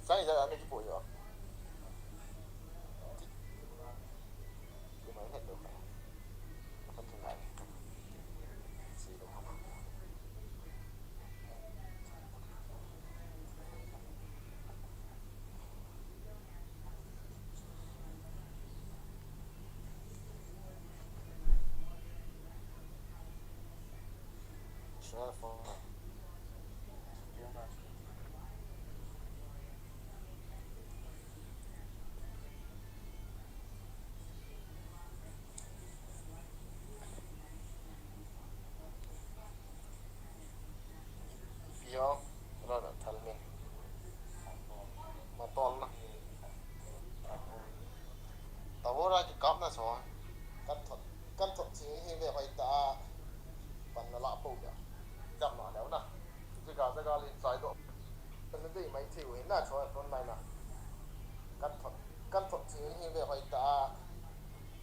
Sai ja na ki po yo. Pi hong, rona thal min. Matol na. Tavora kikapna so. Kan thot, kan thot ching hi ve hoi ta. Pan na la po ya. Dam na leo na. Jaga jaga lin chai do. Kan dei mai thiu hi na so front line na. Kan thot, kan thot ching hi ve hoi ta.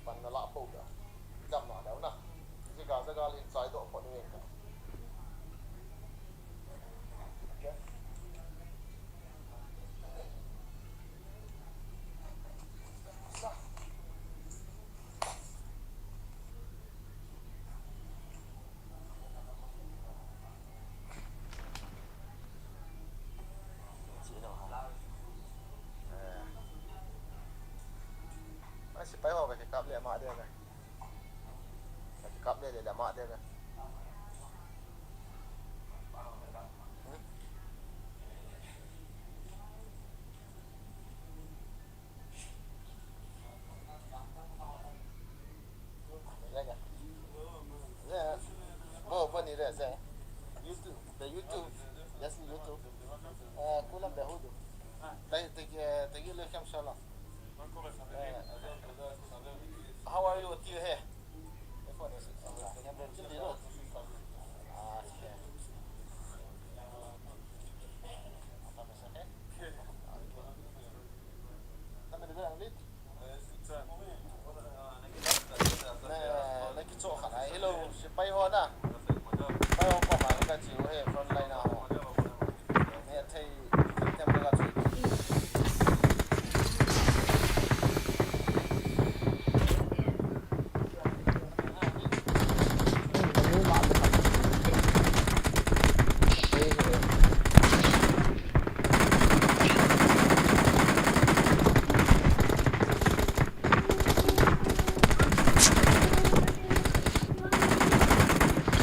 Pan na la po ya. Dam na leo na. Jaga jaga lin chai do po ni ve ka. Ai, sepai ho ka kikap le ama de ka. Ka kikap le le ama de ka. Yes, eh. YouTube, the YouTube. Yes, YouTube. Uh, kulam behudu. Tagi, tagi, tagi le kam shala. How are you? What you here?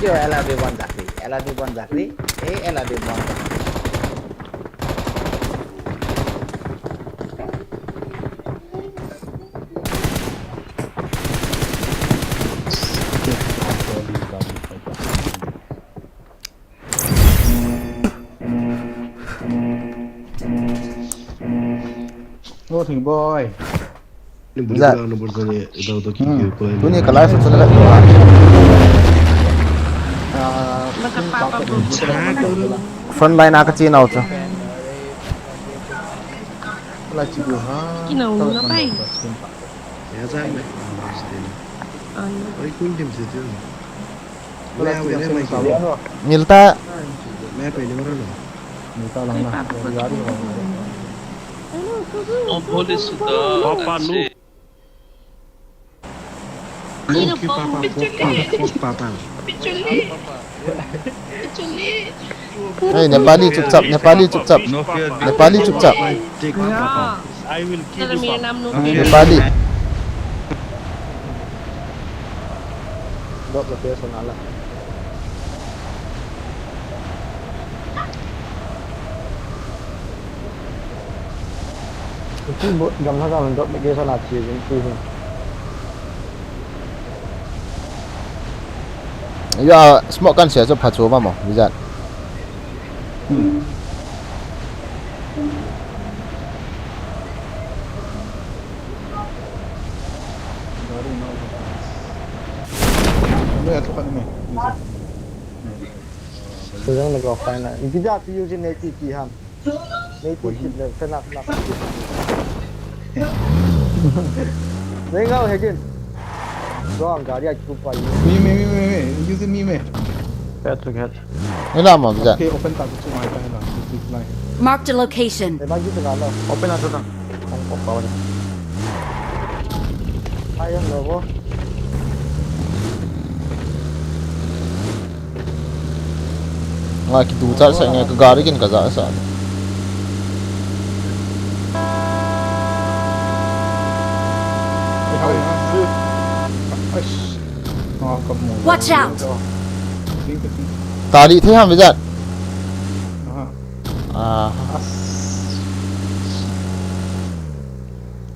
Kio L R B one Zakri, L R B one Zakri, eh, L R B one Zakri. Oh, thing boy. Ni bul Zat. Bula na bul zani, ida uda ki Hmm. Ki ko. Tuni ka live chu na ka. Ah, Maka papa bu. Front line a ka chin out chu. La chi bu ha. Kina u na pai. Ya za me. Ai. Oi, kun dim se tu. Milta. Hey, Nepali, chupchap, Nepali, chupchap. Nepali, chupchap. Nepali. Drop location ala. Gamla gamla drop location a chi jing chi jing. Ya, smoke kan sia chu phachu ma mo, Vijat. Sujang na go fine na. Vijat use native ki ham. Native ki le, fena, fena. Nengau hegin. Go ang gari a kupa. Me, me, me, me, me. Use me, me. Get to get. Ina mo, Vijat. Okay, open ta, tu mai ta na. This is mine. Marked a location. Open a ta. Ang ko pa wala. Ayun, lobo. Nga kitu cha sa nga ka gari kin ka za sa. Watch out! Tali thei ham Vijat. Ah.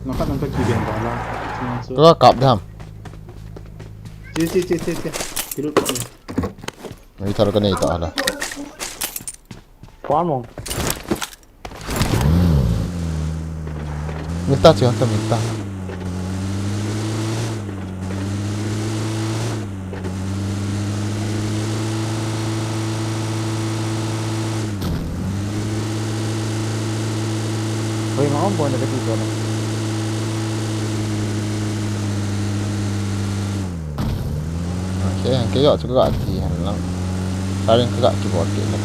Nang khat nang ka kiben ba la. Ka kap dam. Che, che, che, che, che. Kilut. Ni thar ka nei ta la. Kuan mong. Milta che ta milta. Hoi ma on point ka ti ko na. Okay, hang ke yo chu ka ti han lang. Sarin ka ki bot ke na.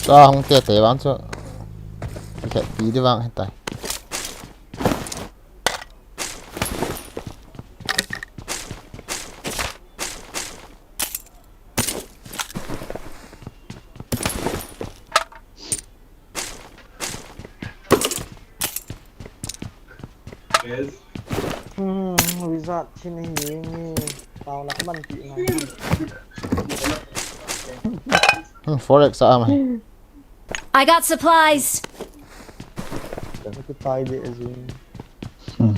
Sa hong te te wan chu. Ke pi di wang hetai. Hmm, wizard chin hi ni, ni, tao na man ti na. Hmm, forex a mai. I got supplies. Kitai de jing. Hmm.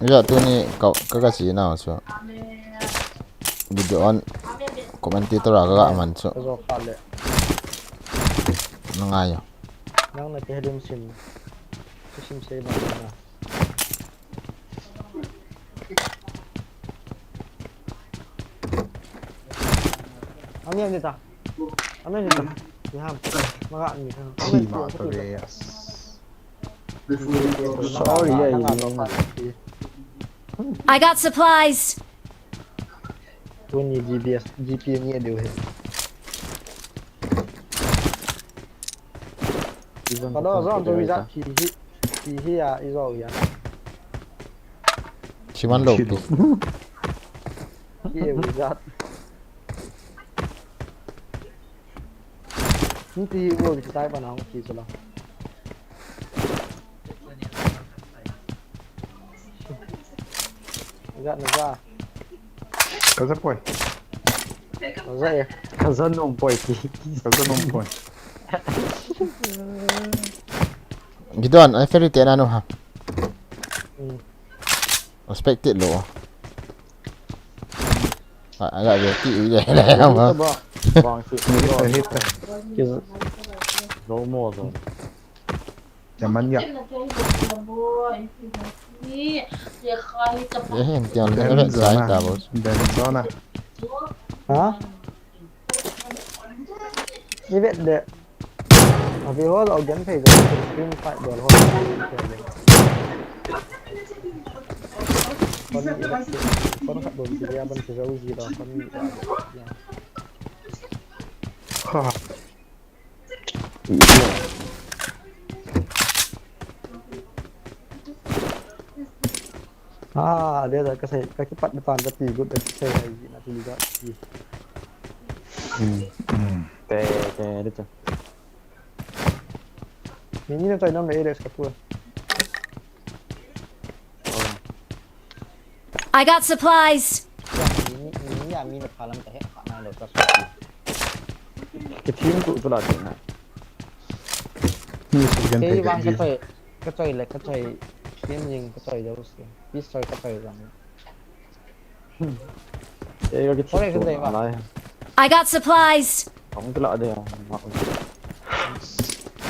Ija tuni ka ka ka si na so. Video on commentator a ka ka man so. Ka jo kha le. Na ngai yo. Nang na ke helim sim. Sim sei ba na. Ami, ami ta. Ami, ami ta. Iham. Maga ami ta. Ami, si ma ta de, yes. Sorry, yeah, yeah. I got supplies. Tuni G P S, G P S ni deu he. Hello, zon tu visa ki hi, ki hi ya, izo ya. Chiman lo pi. Ki ya visa. Nti wo ki tai pa na ki sala. Visa na za. Kaza poi. Kaza ya. Kaza nung poi ki. Kaza nung poi. Gideon, ai feri te na no ha. Hmm. Respect it lo. Ah, agak dia ti dia lah ya ma. Bang si. Hit, hit. Lo mo zo. Jaman ya. Ye hen tiang le sai ta bo. Dan zona. Ha? Ni vet de. Abi ho lo gen phei de. Screen fight bol ho. Kon ni vet. Kon khat bol si ya ban si zo si do kon ni. Ha. Ah, dia dah kasih kaki pat depan tapi good dah kasih lagi nak tiga. Hmm. Hmm. Te te dia tu. Ini nak try nama Alex kapur. I got supplies. Ini ini ya mina phalam ta he khana lo ta. Ke team tu tu la na. Ni so gen te. Kachoi, kachoi le, kachoi. Team jing kachoi jauh si. Pistol kachoi jang. Ei, ka kithip chu nalai. I got supplies. Kong kila de.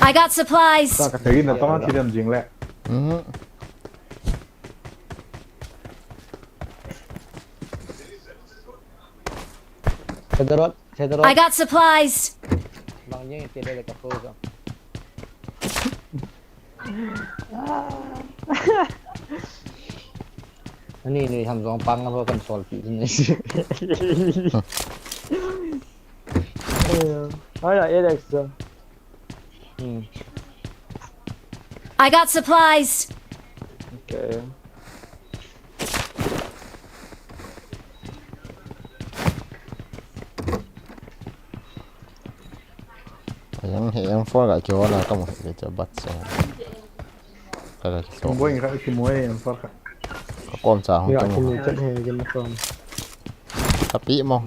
I got supplies. Sa ka thei na tong a thi dem jing le. Mhm. Federal, Federal. I got supplies. Bang jing ti le ka ko ka. Ani ni ham jong pang ho kan sol pi ni. Ai la Alex. Hmm. I got supplies. Okay. Yang he M four ka kiho na ka mo he cha bat sa. Ka ka kiho. Boy ka ki mo he M four ka. Ka kom cha hung. Ya ki mo cha he ki mo kom. Ka pi mo.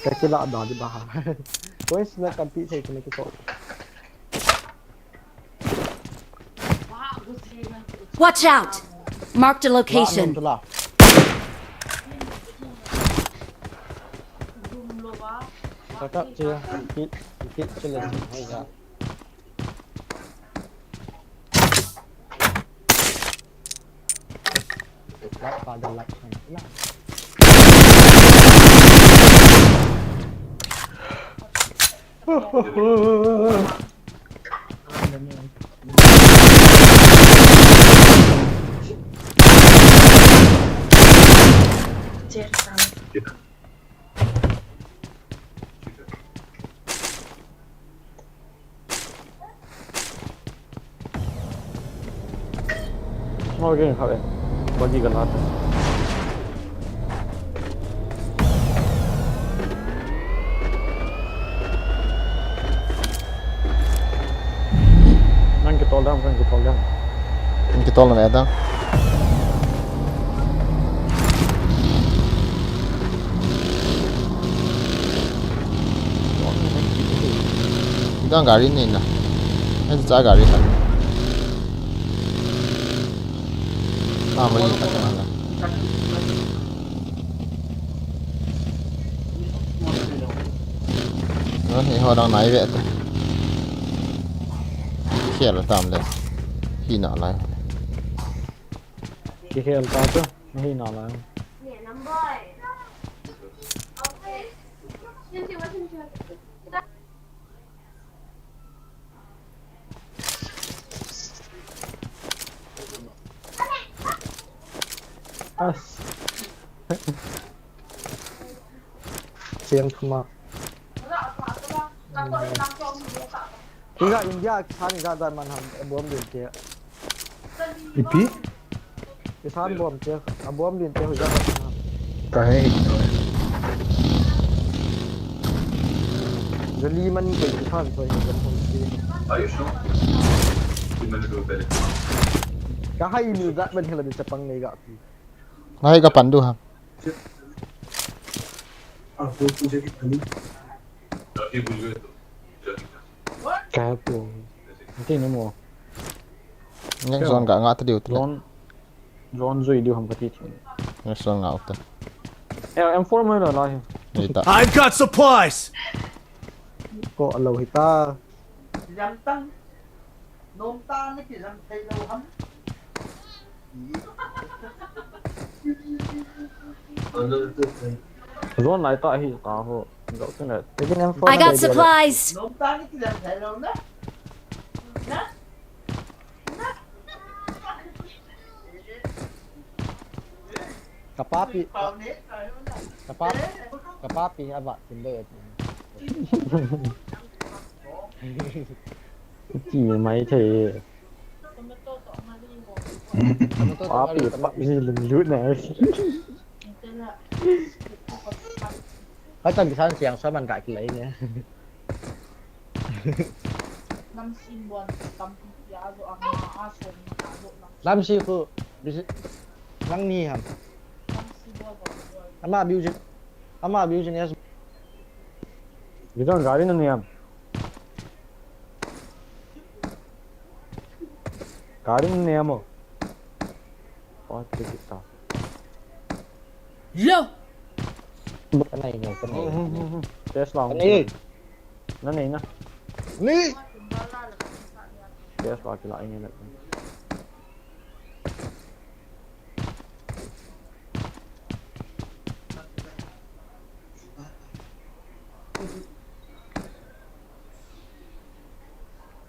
Ka ki la da di ba ha. Boy sna ka pi se ki mo ki ko. Watch out! Marked a location. Small game khat e. Bagi ka la ta. Nang kitol dam, nang kitol dam. Nang kitol dam, eh, dam. Chang gari nei na. Hai cha gari khat. Ah, mai khat ma la. Ro hi ho dang nai ve ta. Khel tam le. Hi na lai. Kikhel ta chu, hi na lai. As. Siang thuma. Iga India kisan iga dan man ham, abom din te. Ipi? Kisan bom te, abom din te, iga dan man ham. Kahe. Jali man ko kisan ko hin ko te. Kahai ni dat man hila di chapang nei ga pi. Ngai ka pandu ham. Kapu. Nanti ni mo. Ngai zon ga nga ta diu ta. Zon, zon zui diu ham kati. Ngai zon nga uta. Eh, M four mai la la hi. Ni ta. I've got supplies. Ko alo hita. Jam tang. Nom ta na ki jam thei lo ham. Zon lai ta hi ta ho. Dok tu na. Lekin M four I got supplies. Nom ta ni ki jam thei lo na. Na. Kapapi. Kapapi aba tinde. Ki mai thei. Papi, papi lun lut na. Hai tan kisan siang sa man ka kilai ne. Lamsi khu bisi, nang ni ham. Ama business, ama business. Bidon gari na ni ham. Gari na ni ham o. Pahon te kita. Yo. Kanai ni, kanai. Tesla. Kanai. Na nei na. Ni. Yes, wa kila ini na.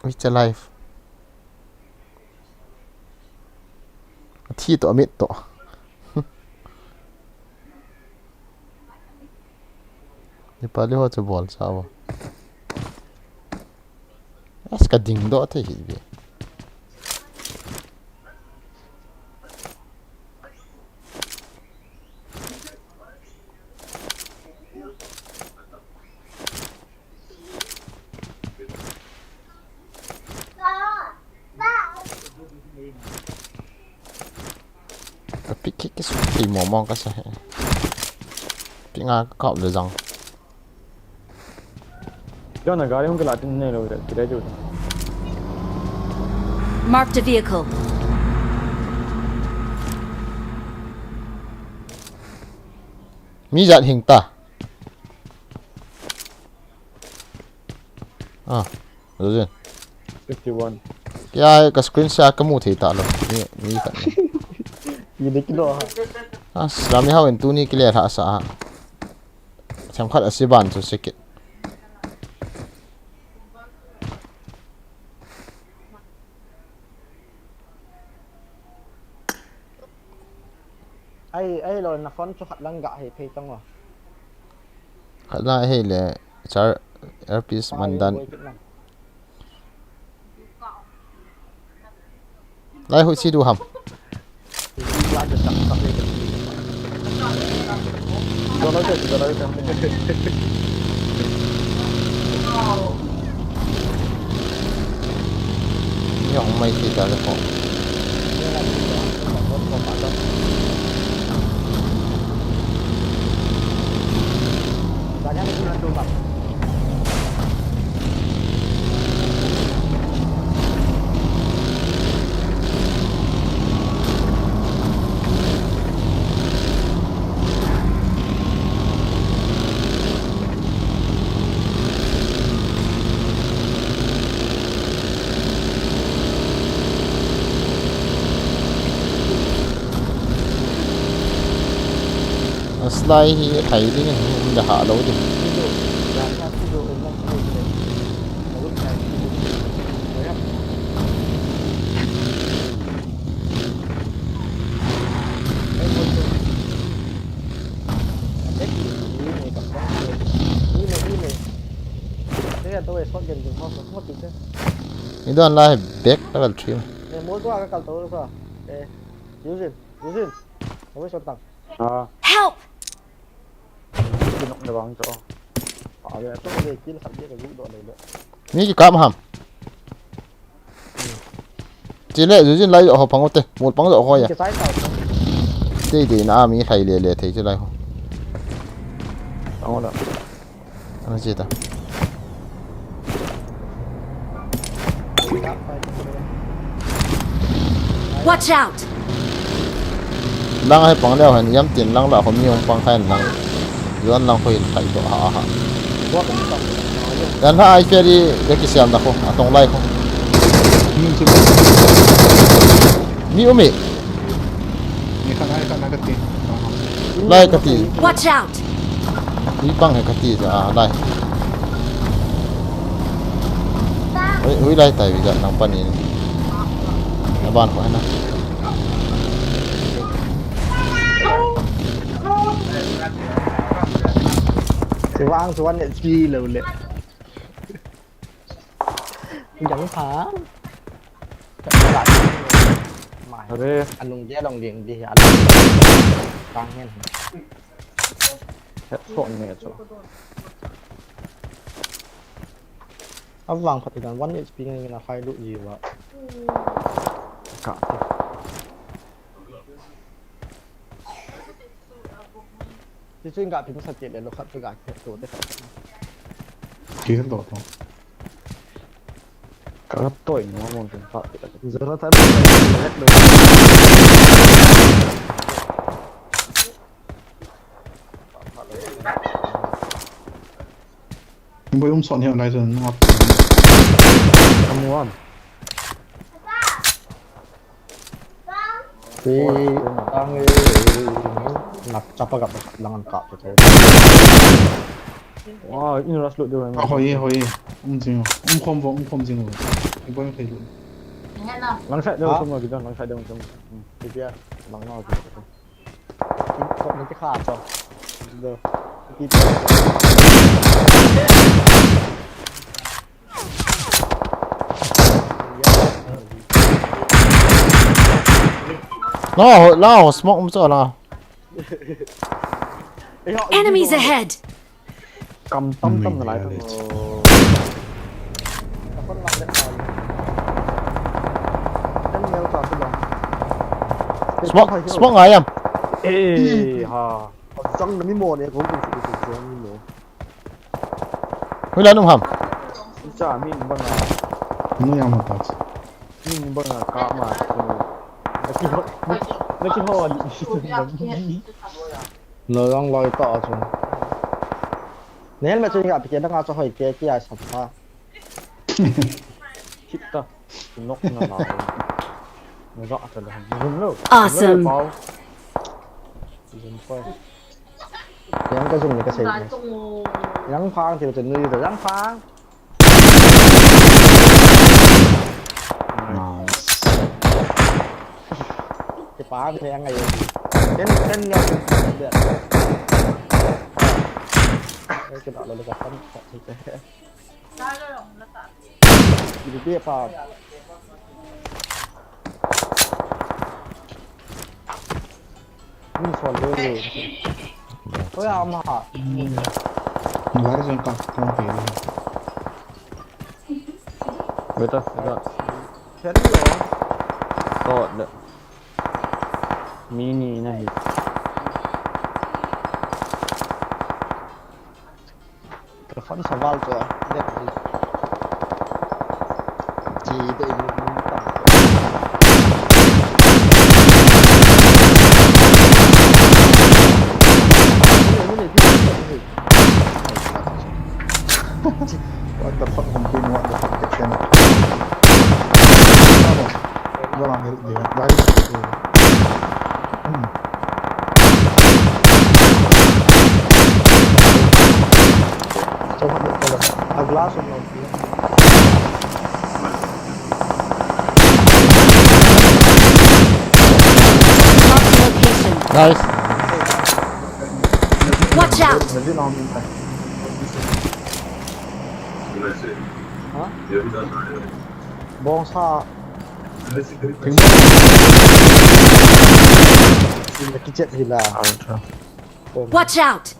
It's alive. Thi to amit to. Nepali ho chu bol cha vo. As ka ding doh thei hi ve. Ka pick kisu thei mong mong kasa he. Pick nga ka kap le jang. Jona gari hung kila tin nei lo le, kila jo. Marked a vehicle. Mi jat hing ta. Ah, Rojin. Fifty-one. Ya, ka screen sa ka mu thei ta lo. Ni, ni ka. Ni de kilo ha. Ah, Rami hao in tu ni kile tha sa ha. Themkhat a si ban chu sikit. Ai, ai lo na phone chu khat lang ga hei phei tang o. Khat lang hei le char earpiece man dan. Lai hui si du ham. Yong mai si ta le ko. Slide hi khai ding in, in da ha lo ding. Ni don lai back level three. Help! Kinok le vang cho. A le to le kill khat le ka gu do le le. Mi ki kam ham. Chi le ju jin lai ho pang te. Mul pang ho ya. Ki sai ta. Te de na mi khai le le thei chi lai ho. Pang da. Ana chi ta. Watch out! Lang hai pang leo han yam tin lang la khom mi hung pang khai lang. Yuan lang khoi khai to ha ha. Yan ha ai feri de ki siam da kho, atong lai kho. Mi umi. Ni khan ai khan na ka ti. Lai ka ti. Watch out! Ui pang he ka ti ja, a, lai. Ui, ui lai tai wi ja nang pani. Na ban ko na. Chuang chuan ne chi lo le. Yang pha. Mai. Are. Anung dia long ding di. Anung. Tang hen. Headshot ne cho. Avang phat idan one H P ngai na khai lu ji wa. Ka. Ti chu ga phim sa ti le lo khat ga ke to te khat. Ki to to. Ka to in mo mo tin pa. Zara ta. Boi um son hian lai zan ngap. Kamu am. Ti ang e, nak chapa gap lang an kap to. Wow, in rush lut deu. Hoi hoi. Um jing. Um khom vo, um khom jing vo. Boi thei lut. Lang side deu sum la ki lang side deu sum. Ti ya, lang na ki. Lao, lao, smoke um cho la. Enemies ahead! Kam tam tam na lai. Smoke, smoke ngai am. Eh, ha. Jang na mi mo ne ko ko ko jang mi mo. Hui la nung ham. Cha mi bang a. Nu yang ma ta. Min bang a ka ma. Naki ho. Naki ho. No long loi to chu. Nel me chu nga pike na nga chu hoi ke ki ai sat ha. Kit ta. Nok na la. Na za ta la. Zum lo. Awesome. Zum pa. Yang ka zum ni ka sei. Yang phang ti chu nui ta yang phang. Nice. Cái phá cái thằng này. Cái, cái nhau cái, cái đó là cái phá. Cái, cái phá. Ni sol le le. Oi ama. Gari jong ka kon pe. Beta, beta. Chen lo. To le. Mini na hi. Ka phone sa val chu a, dek hi. Chi dei mu mu ta. What the fuck, I'm doing what the fuck, I cannot. Wala nang help dia. Dari. Hmm. Last one, no. Marked a location. Nice. Watch out! Huh? Bongsa. Thing. Kichet hila. Ultra. Watch out!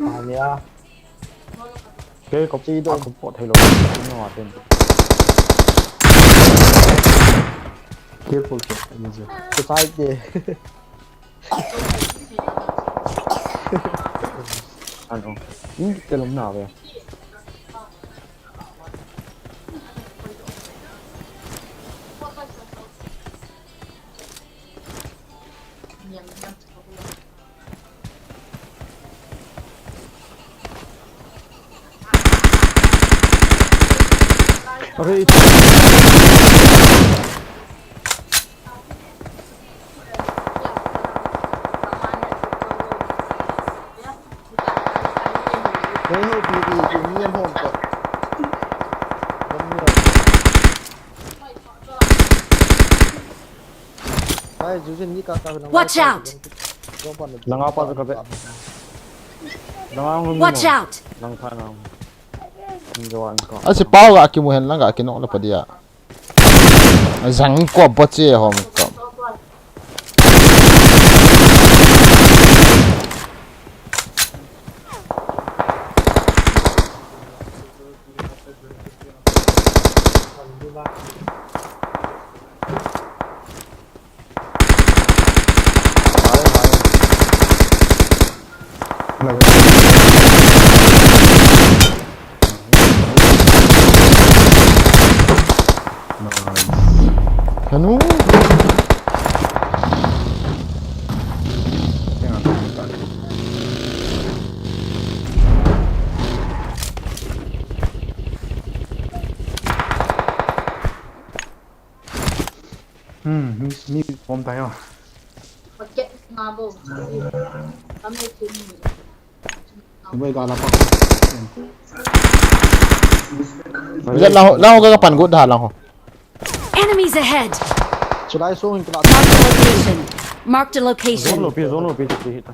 Ania. Ke ko Chi do. Ko pot thei lo. No atin. Careful ke. Ni je. Ku sai ke. Ano. Ni te lom na ve. Are. Hei ho pi pi pi ni an hom ko. Dam ni. Ai, Jujin ni ka ka na. Watch out! Langa pa ka be. Langa ngum. Watch out! Lang tha na. Ni jo an ko. Asi pau ga kimu hen lang ga kinok le padia. Jang ko boche hom ko. Kanu. Hmm, mi mi pom tayo. Ibai ga la pa. Bijat lang ho, lang ho ka pan gut da lang ho. Enemies ahead! Chulai so hin kala. Marked a location. Marked a Zone location. lo pi, zone lo pi, pi, pi.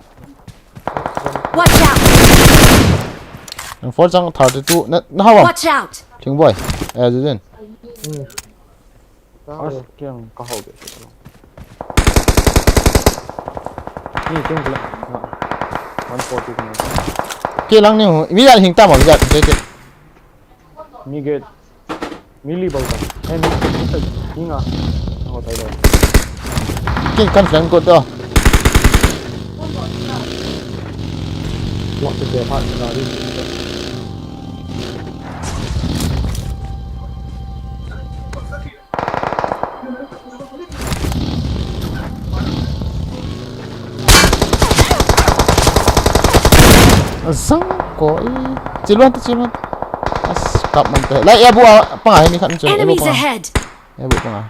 Watch out! Ang four chang thirty-two. Na, na hawa. Watch out! Thing boy. Eh, Jujin. As kyang ka ho be se lo. Ni tung kala. One forty kena. Ke lang ni ho. Bijat hing ta ma bijat. Ke ke. Mi get. Mi li bau ta. Eh, mi, mi nga. Ho tai lo. Ke kan flank ko to. Block the gap, ha, na ri. Zang ko i. Chiluan te, chiluan te. As kap man te. Lai, ya bu a panga he mi khat chu. Ya bu Enemies panga. Ahead! Ya bu panga.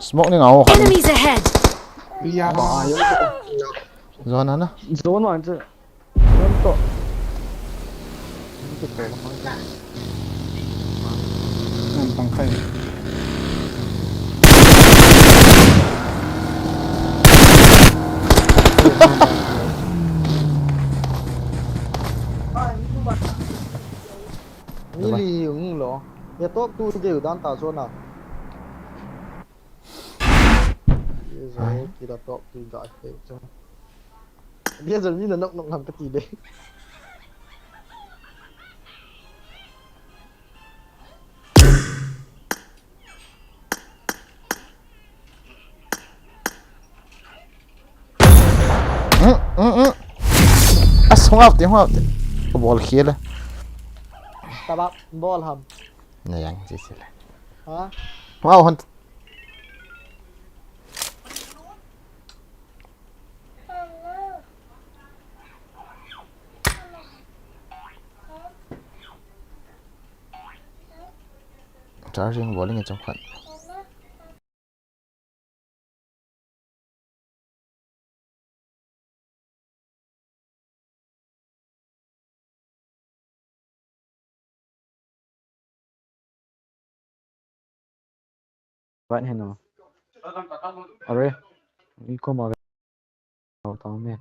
Smoke ni ngau. Enemies ahead! Ya ba, ya. Zona na. Zone one chu. Zone to. Ni ke to. Ang tang kai. Ni li hung lo. Ya top two de dan ta zona. Ye zo ki da top two ga te cho. Ye zo ni na nok nok ngam ka ti de. As hung out te, hung out te. Ko bol khel. Tabak bol ham. Na yang chi chi le. Ha? Wow, hon. Charging bol inge chomkhat. Vat heno. Are. Ikoma ve. Tao tao me.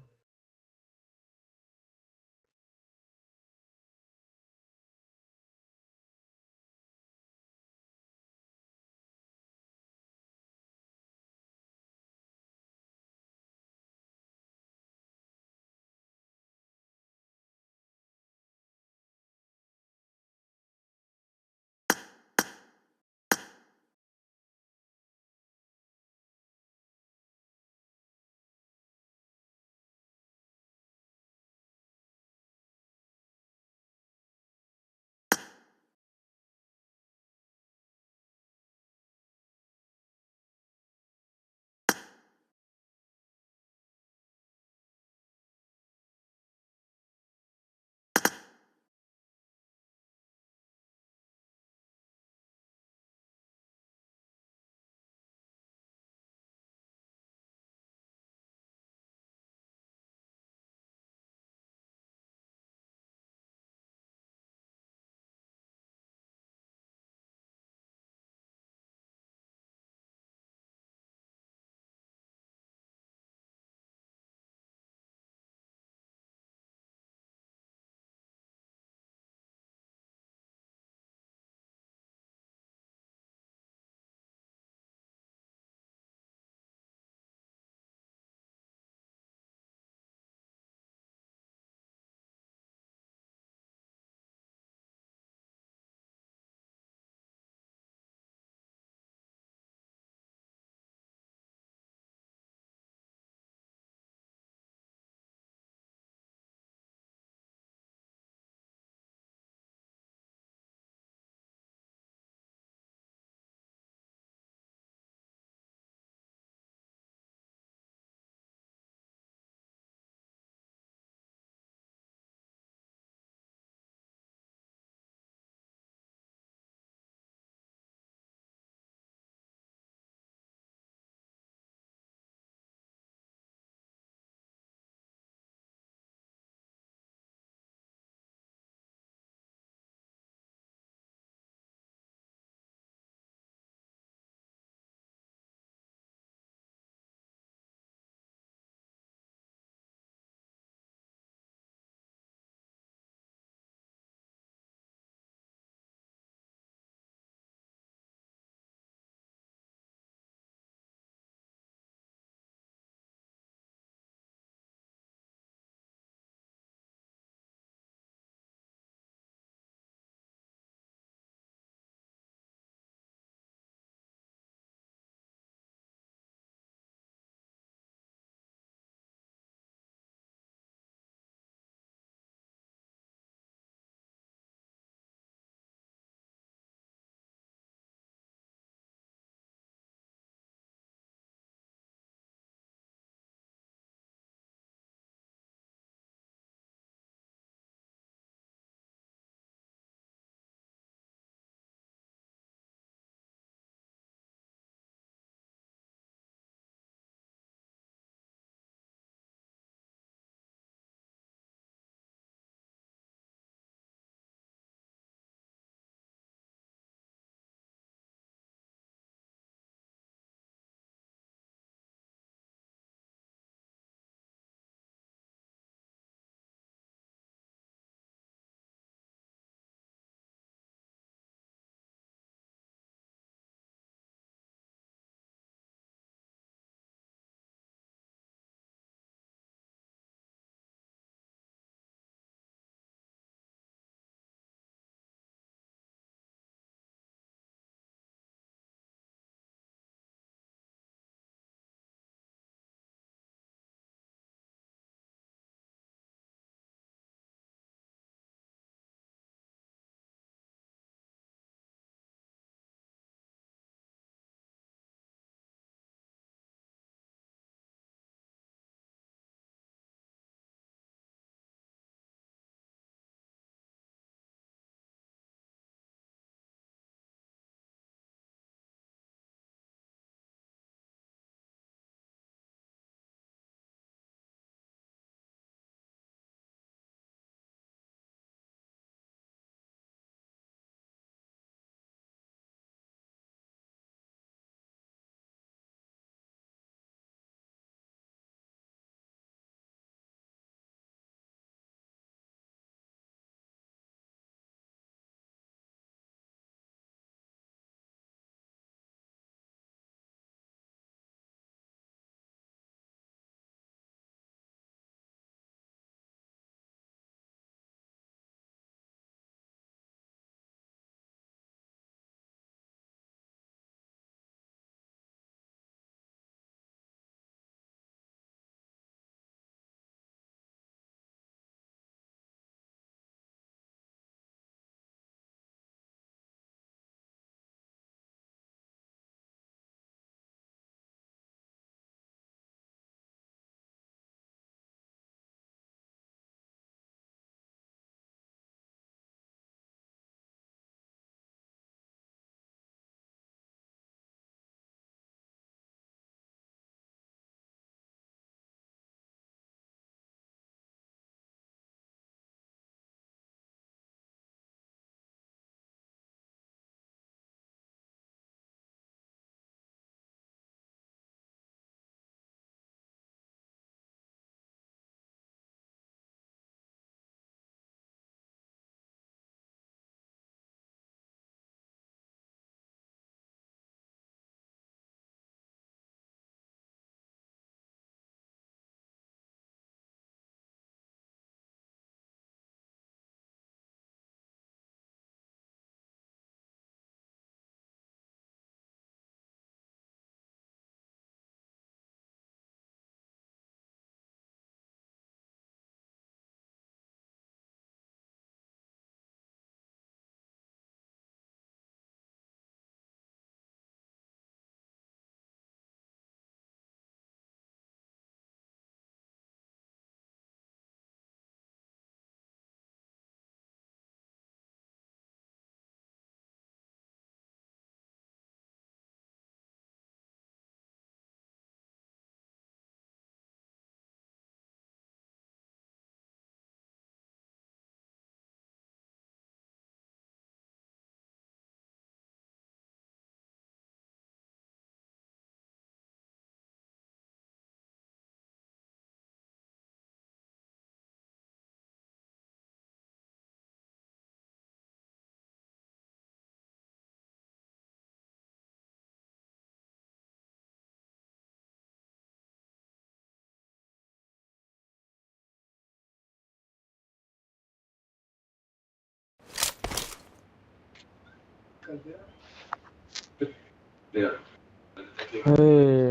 Hey,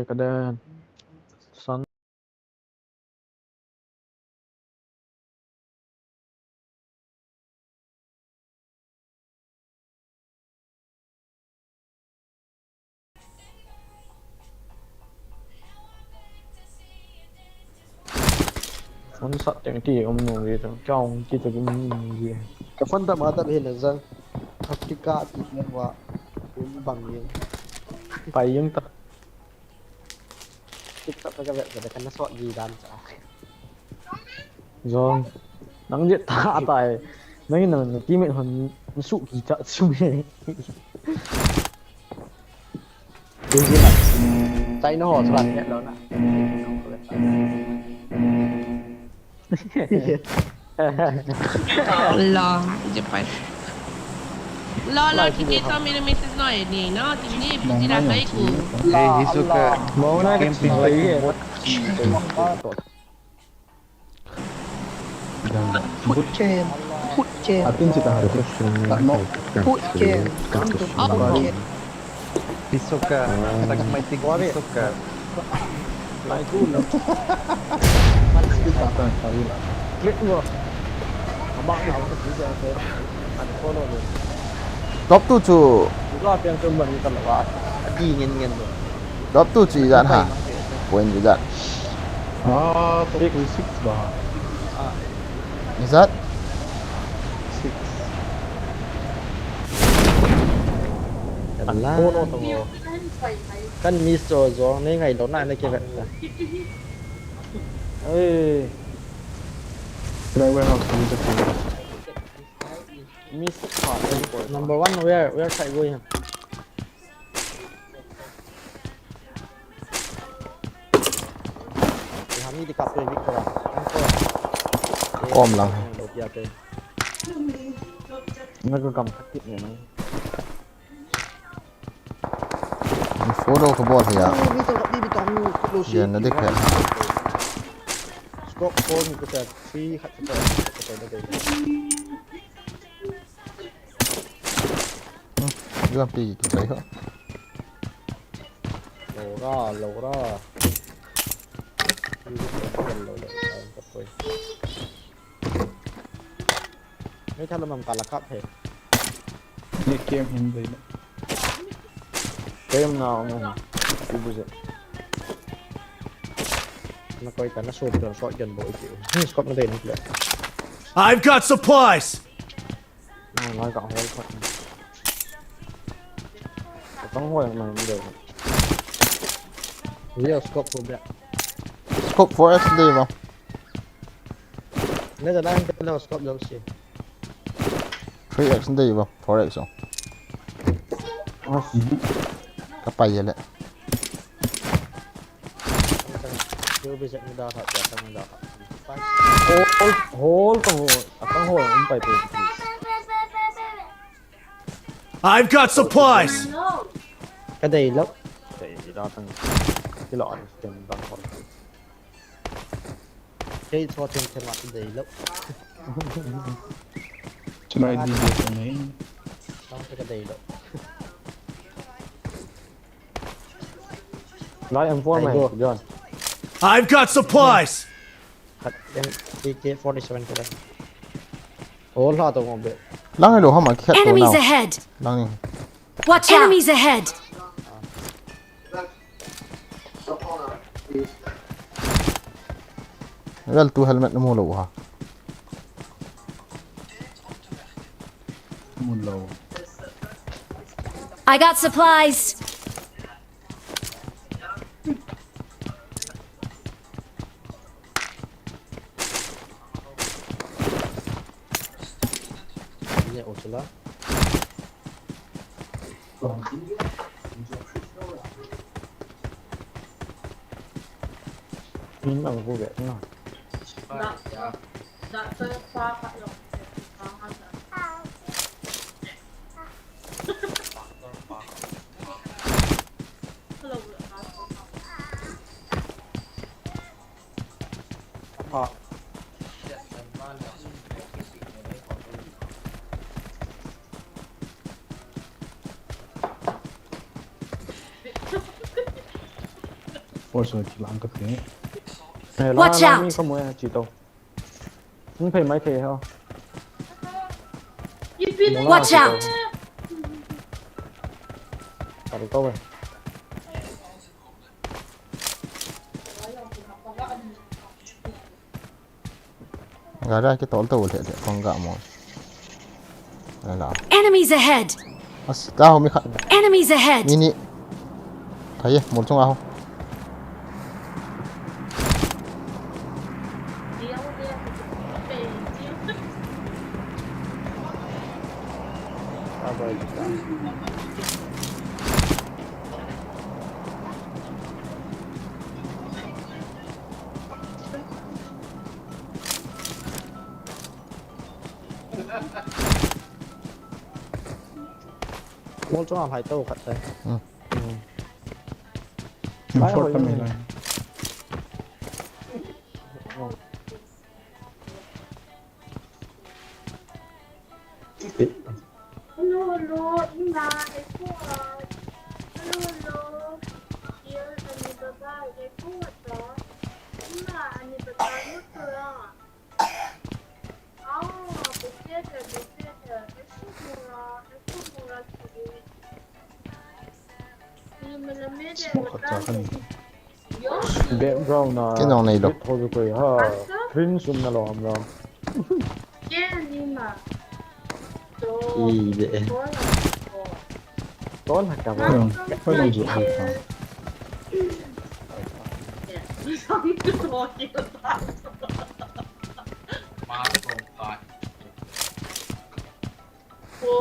kadan. Sun. Phone sat teng ti um nung ji tu, chong ti tu um nung ji. Ka phone dam a dam hi le jang. Africa ti ne wa um bang yin. Pai yin ta. TikTok ka vet vet ka na sot ji dan cha. Jong. Nang je ta tai. Nang nang teammate hon su ki cha su me. China ho sran ne lo na. La, je pai. La, la, kiti sa mira misis no e ni, no, ti ni, buti la kai ku. Hey, Hisoka, you came to invite me. Put chain. Put chain. Atin si tahan. Tak no. Put chain. Put chain. Hisoka. Tak maiting Hisoka. Klik mo. Abang ni hau ka si sa. An ko no. Top two chu. Ga pian chu man ka la wa. Adi ngen ngen lo. Top two chu ijat ha. Point ijat. Ah, top two six ba. Ijat. Six. Kan la. Kan miss jo jo, nei ngai lo na, nei ke vet ta. Oi. Try warehouse, try warehouse. Miss. Number one, where, where side going? Hami di kape Victor. Kom lang. Lo pia pe. Na ko kam khat kit ne na. Photo ka bol hi a. Bi to, bi, bi to, lo si. Yan na dik hai. Scope four ni ko ta, three khat ko ta, ko ta da dai. Hmm, juan pi ki pai ho. Lo ra, lo ra. Bi bi to, lo, lo, lo, lo, lo. Nei thala mam kala kap he. Nei kem hin dei na. Kem na mo. Ibu je. Na koi ta na so pyo so jon bo iti. Hin scope na dei ni le. I've got supplies. Na lai ka hol khat. Ka tang hol ma ni dei. Real scope ko bia. Scope four X dei ba. Nada lang pela scope jong si. Three X dei ba, four X o. Ka pai le. Hol, hol, ka hol, ka hol, um pai pe. I've got supplies. Ka dei lo. Dei lo tang. Kilo an tem dang hol. Kei cho theng theng a dei lo. Chulai di di ko nei. Tang ka dei lo. Lai M four mai, John. I've got supplies. Khat M K forty-seven ko dei. Oh, la to mo be. Lang lo hama khat to. Enemies ahead. Lang ni. Watch out. Enemies ahead. Well, two helmet na mu lo ha. Mu lo. I got supplies. Ye, Ursula. Min ang bu ve na. Por so ki lang ka te. Watch out! Ka mo ya chi to. Hung phei mai thei ho. Watch out! Kal to ve. Gari a kitol to le le kong ga mo. Ala. Enemies ahead! As ta ho mi kha. Enemies ahead! Ni ni. Thai ye mol chung a ho. Mol chung a hai to khat te. Hmm. Hmm. Bai short ho ka ye. Hello, hello, Ima, hello, hello, hello. Dear, ani baba, hello, hello. Ima, ani baba, hello, hello. Ah, bukete, bukete. Hello, hello, hello, hello. Smoke attack ani. Background na. Kinong nei lo. Bit ho ko ha. Prince um na lo ham lo. Ken ni ma. Ih, be. Ton ha ka ba. Hoi long, hoi long ju ha.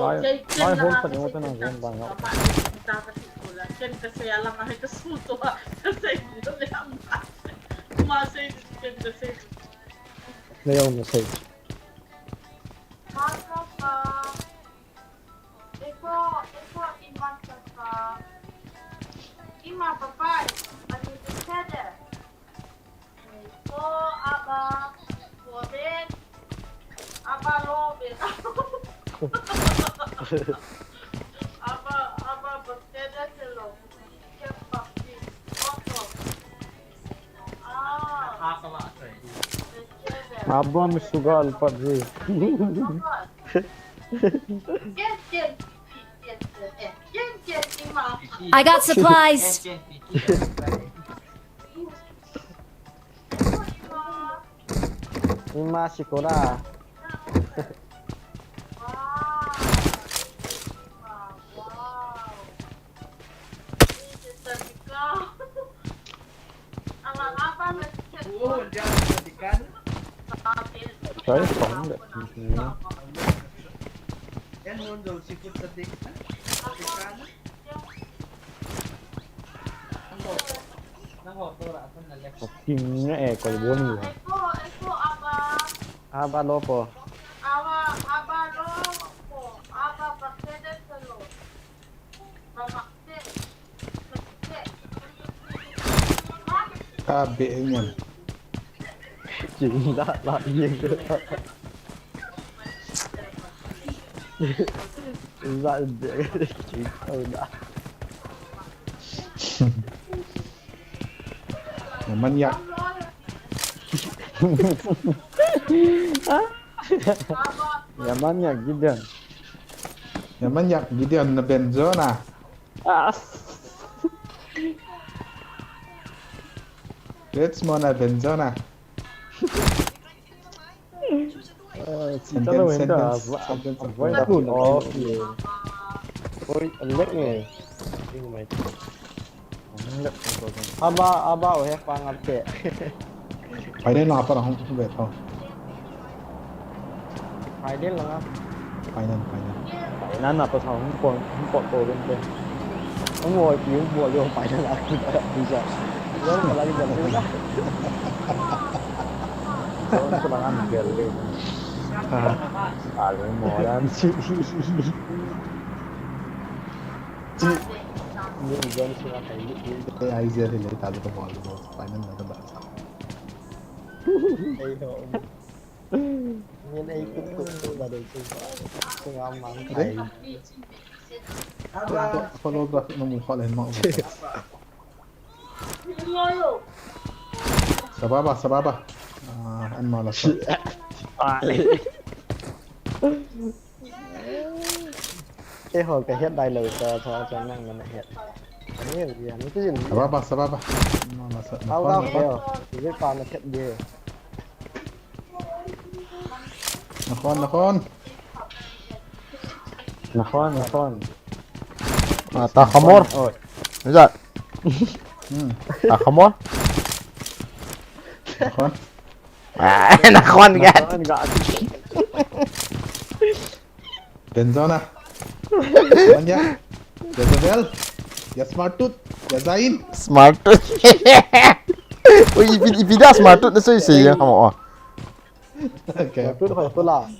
Lai, lai hol khat jong tana gon bang ngau. Ken ka sei a lang a ka su to a, ka sei lo le ama. Ma sei, ken ka sei. Nei jong na sei. Eko, eko, ima papa. Ima papa. Ani tu sede. Ko aba, ko ben, aba lo ben. Aba, aba, bakte de selo. Ah. Aba mi sugal pa ji. I got supplies. Ima sikora. Sorry, phone that. King eh, kol boni. Aba lo po. Ka be nyan. Jing la la yeng. Za de jing la. Manyak. Ya manyak Gideon. Ya manyak Gideon na ben jo na. Ah. Let's mo na ben jo na. Sentence, sentence, sentence. Oi, leg ni. Aba, aba, oh, he, pang arte. Final na para hung be tho. Final la. Final, final. Final na pa sa hung pon, hung pon to rin te. Hung wo ki hung wo yo final la ki ba, ki sa. Yo ka la ki ba. Yo ka la ki ba. Ah. Ale mo lan si. Ni ijon sila kai ni. Ai je le ta ko bol ko. Final na ta ba. Ai ho. Min ei kut kut kut la dei kut. Kung am mang kai. Holographic no mu kho len ma. Sababa, sababa. Ah, an mala sa. Eiho ka het dai lou cha cha cha nang na het. Ni ya ni tu ni. Sababa, sababa. An mala sa. Hau da ko. Ni pa na het de. Nakhon, nakhon. Nakhon, nakhon. Ah, ta khamor. Oi. Ijat. Hmm. Ta khamor. Nakhon. Ah, nakhon ga. Nakhon ga. Denzona. Manja. Jezebel. Ya smart tooth. Ya Zain. Smart tooth. Ui, ipi, ipi da smart tooth na soi soi ya kamo. Okay. Smart tooth ho pula.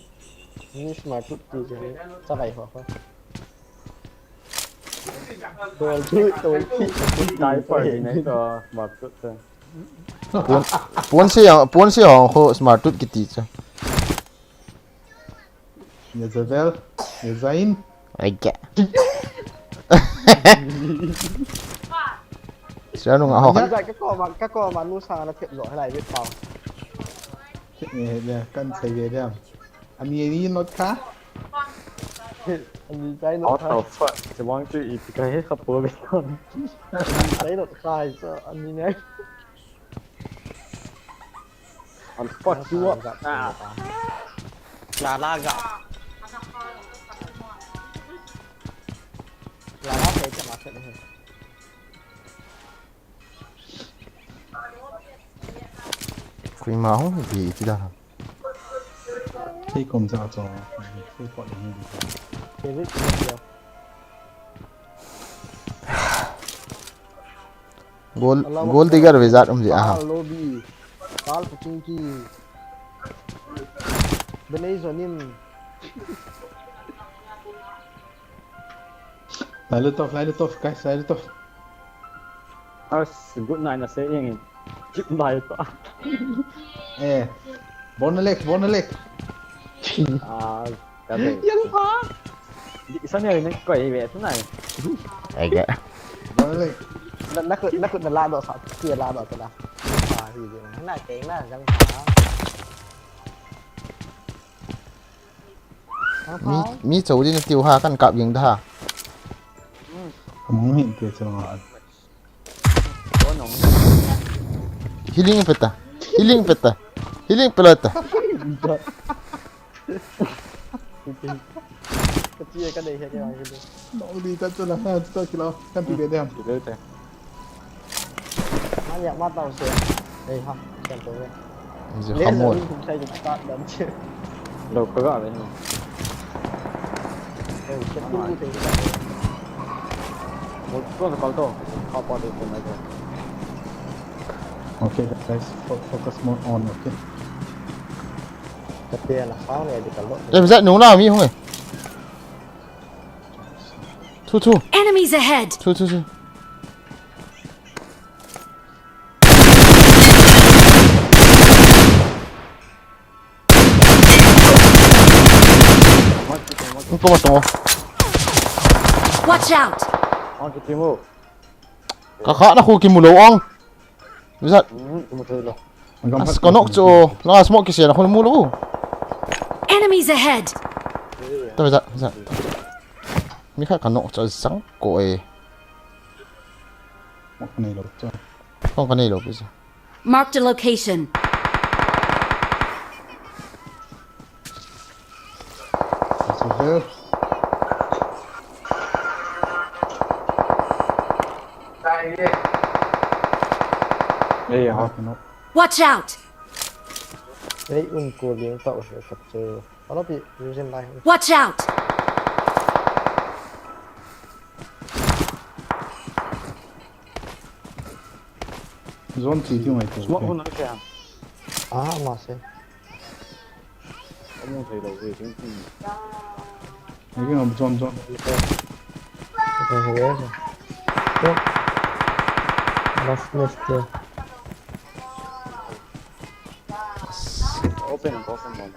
Ni smart tooth ti je. Sa bai ho ho. Tol tu, tol tu. Sniper ni nai to smart tooth. Pon, pon se, pon se ho ko smart tooth kiti cha. Jezebel, Jezain. Ai ke. Sia nung aho. Ka ko ma, ka ko ma nu sa na thep lo lai bit pau. Eh, ya kan sai ve dia. Ani ani not kha. Ani sai not kha. What the fuck? Sebang tu ipi kai kha po bit. Ani sai not kha so ani nai. I'll fuck you up. Ah. Lala ga. Lala pe cha ma cha ni. Koima hung hi ti da. Hei kom cha cho. Hei pot ni. David, Gold, gold digger wizard um ji aha. Lobby. Pal Pachinki. Benay Zonim. Lailutov, Lailutov, guys, Lailutov. As, good night na sa ingin. Chip na ito. Eh. Bonalek, Bonalek. Ah, Kati. Yang pa. Di, isa niya rin ko eh, beto na eh. Ege. Balik. Na, naku, naku na lado sa, kaya lado sa na. Pa, hindi na. Na, kaya na, yang pa. Mi, mi chau din tiu ha, kan kap yang da ha. Kamu hin tiu sa mga Healing peta. Healing peta. Healing peleta. Kati ka dei he ke wang kilo. No, di ta chula ha, ta kilo. Kan ti be dem. Kilo te. Ma ya ma tau se. Ei ha, kan to ve. Ji khamol. Sai ju ta dan che. Lo ka ga ve no. Eh, check tu te. Mo to ka to. Ka pa de ko na de. Okay, guys, fo-, focus more on, okay? Kati na sound e di kalo. Eh, bisa nung na mi hung eh. Two, two. Enemies ahead! Two, two, two. Nung ko matungo. Watch out! Kakha na khu kimu lou ang. Wizard. As ka nok chu. Langa smoke kise na khu mu lou. Enemies ahead. To wizard, wizard. Mi kha ka nok chu sang ko e. Smoke nei lou chu. Kong ka nei lou pi chu. Marked a location. Watch out! Ei, un ko ling ta u he khat chu. Alo pi, vision lai. Watch out! Zone chi tiu ngai tu. Smoke hun na kya? Ah, ma se. Kamu thei lou ve, ting ting. Agi ngam zone, zone. Last left there. Open, open, open.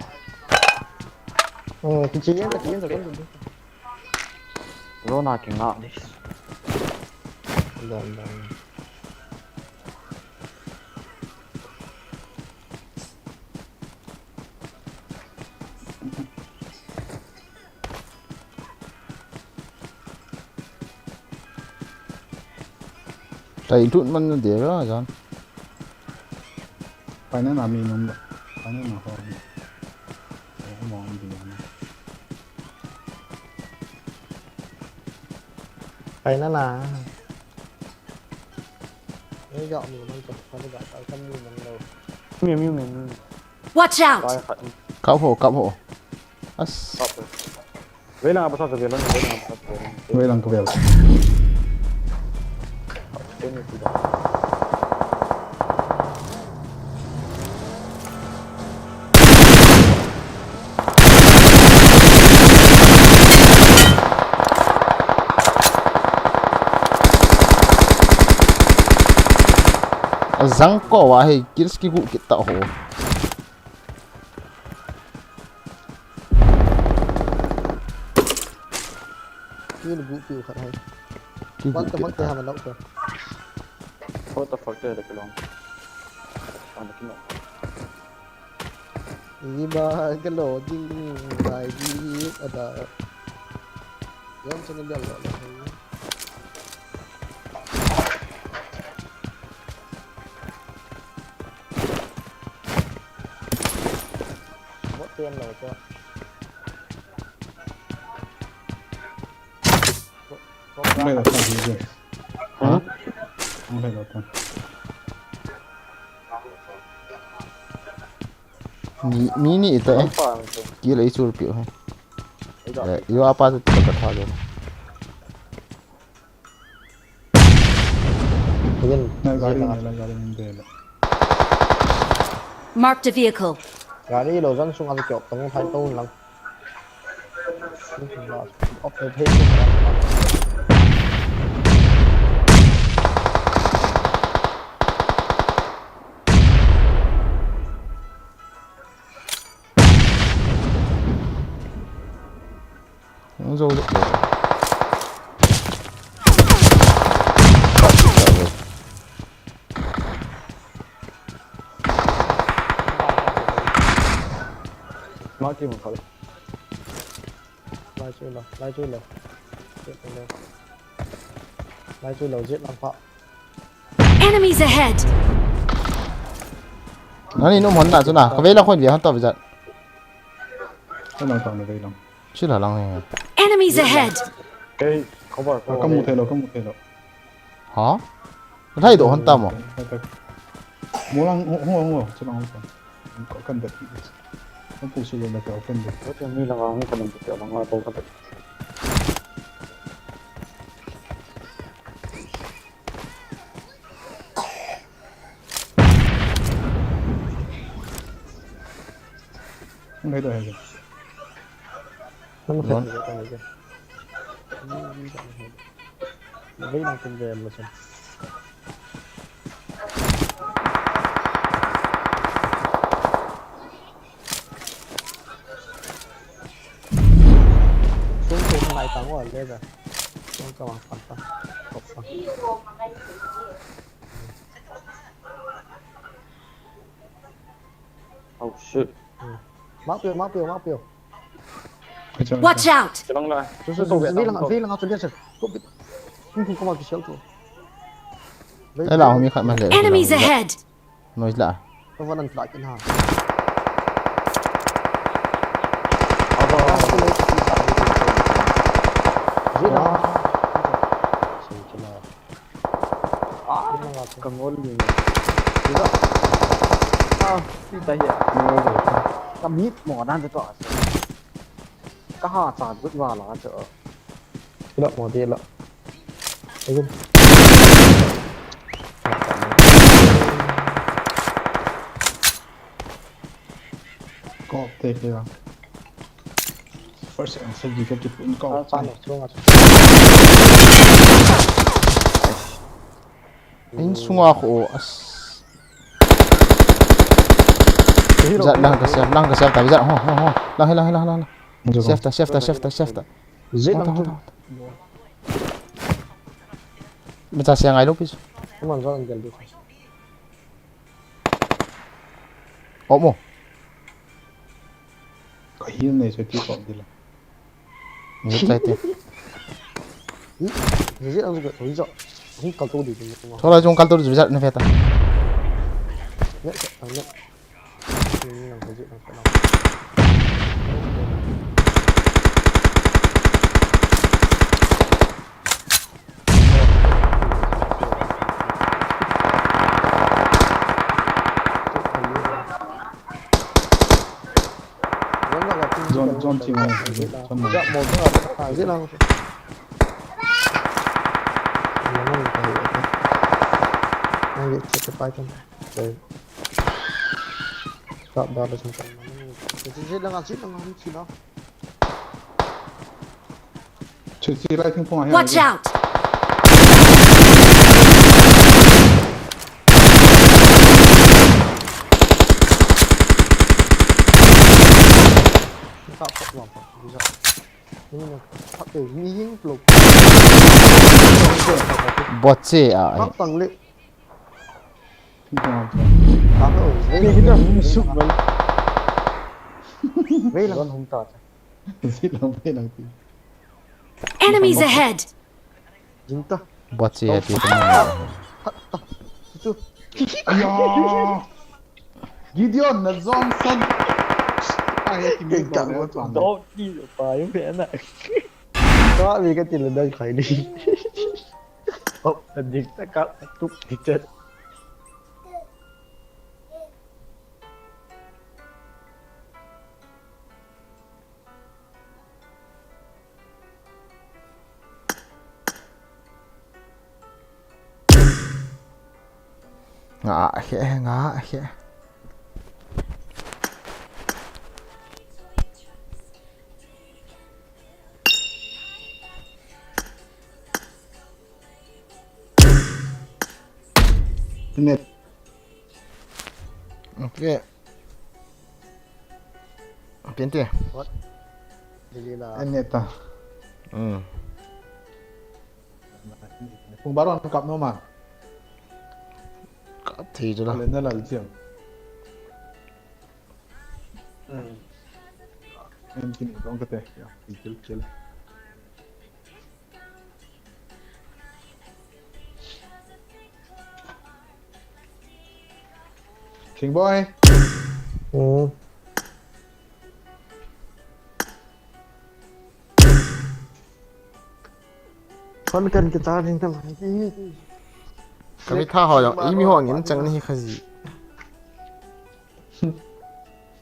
Oh, kichi yan, kichi yan, kichi yan. Zone a kinga ni. Done, done. Tai lut man na de ra jan. Pai na na mi num da. Pai na na ho. Ho mo di na. Pai na na. Ei ga mi man to, pai ga ta kan mi man lo. Mi mi mi. Watch out! Kap ho, kap ho. As. Vei lang apa sa vei lang, vei lang apa sa vei lang. Vei lang ka vei. Azang ko wa he kills ki gu kita ho. Kill bu piu khat hai. What the fuck, they have a lot of. What the fuck, they have a long. Iba kalo ding dai di ada. Yan sa nabiyal wala. What the hell was that? Ang lay daw tan, hindi. Ha? Ang lay daw tan. Ni, ni, ni ito eh. Kilo isul piu eh. Eh, iyo apa tu kita kata dulu. Ayun. Nagari nila, gari nila. Marked a vehicle. Gari lo jan sunga kiop tong phai to lang. Op, op, op. Hung zo zo. Mark team khat. Lai chui lo, lai chui lo. Lai chui lo, jet lang pha. Enemies ahead! Nani num hon na chu na, ka vei lang khon ve hon ta ve jat. Ka lang tang na vei lang. Chila lang he. Enemies ahead! Kei, cover, cover. Ka mu thei lo, ka mu thei lo. Ha? Ka thei do hon ta mo. Mo lang, ho, ho, ho, chila lang. Ka kan da. Ka pu su lo na ka kan da. Ka mi lang ang ka lang ka lang ka. Ang ito, ito. Ano ba? Ano ba? Ano ba? Sung sung ngai tang wa le da. Sung ka wang pan ta. Kop ta. Oh shit. Hmm. Mapio, mapio, mapio. Watch out! Sung sung sung. Vei lang, vei lang, vei lang, vei lang. Kung kung kung kung kung kung. Ai la, humi khat ma le. Enemies ahead! Noise la. Ka van an tlak in ha. Aba. Zina. Sin kina. Ah, ka ngol ni. Zina. Ah, si ta hi. Ka mit mo nan to. Ka ha cha gut wala cha. Ila mo de la. Ayun. Kop te kaya. First and second, you get to put in kop. Ah, sana, chunga, chunga. In sunga ko as. Zat lang ka sef, lang ka sef ta, zat ho ho ho. Lang lang lang lang. Sef ta, sef ta, sef ta, sef ta. Zin ang tu. Mita siya ngai lopis. Come on, zone and get this. Omo. Ka heal nei so ki ko dila. Ni tai te. Zin ang tu, zin. Hung kal to di tu. Thola jong kal to di, jat na ve ta. Net, net. Ni lang ko jit lang ko. Zone, zone team hai. Zone hai. Chu, chu lai thingphung a hi. Watch out! Bot che a. Thingphung a. Thingphung a. Vei lang hung ta. Vei lang, vei lang ti. Enemies ahead! Jing ta. Bot che hai ti ta. Aya! Gideon na Johnson. Ai, ki mi ta. Dog ki pa yung pe na. Ka mi ka ti la dai khai ni. Op, ta dik ta ka tu ki chet. Nga he, nga he. Net. Okay. Tente. What? Lili la. Net ta. Hmm. Kung baron kap no ma. Kap thei chu la. Le na lal chiang. Hmm. Em kin dong ka te. Ya, kill kill. King boy. Hmm. Kon kan kita ding ta. Kami tha ho jong, imi ho ngin chang ni khaji.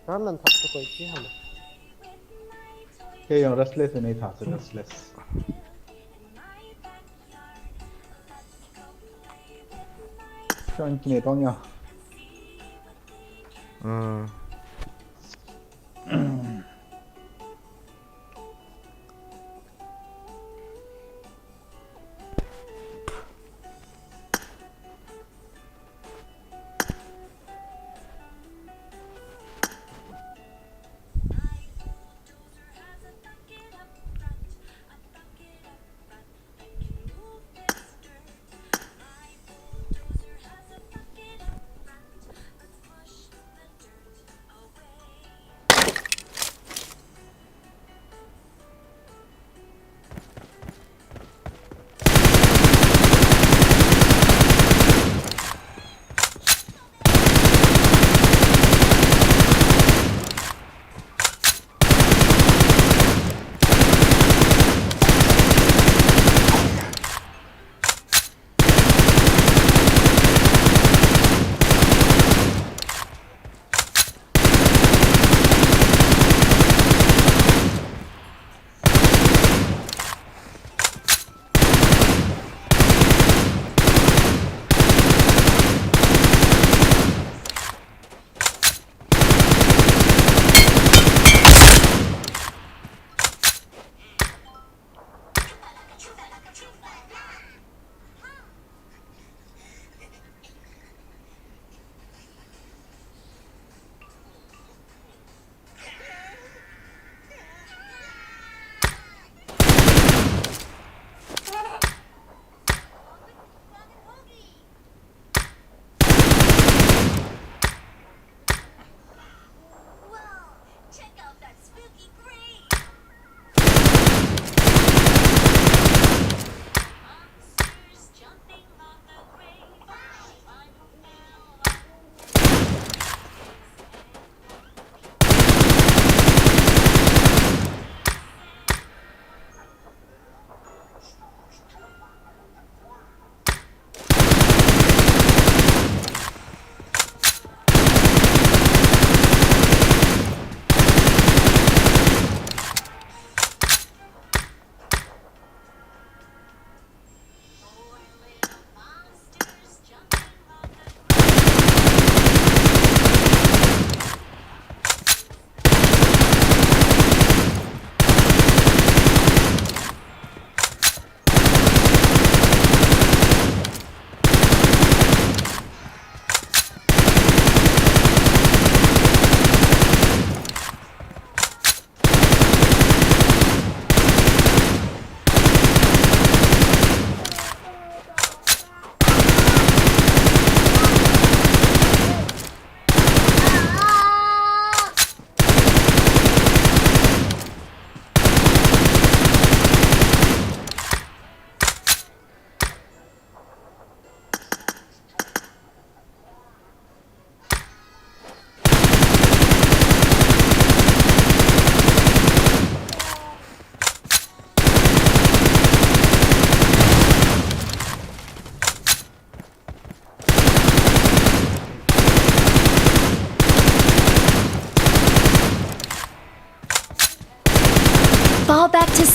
Kan nan thak ko chi ham. Kei jong restless nei tha, so restless. Chuan kine tong ya. Hmm.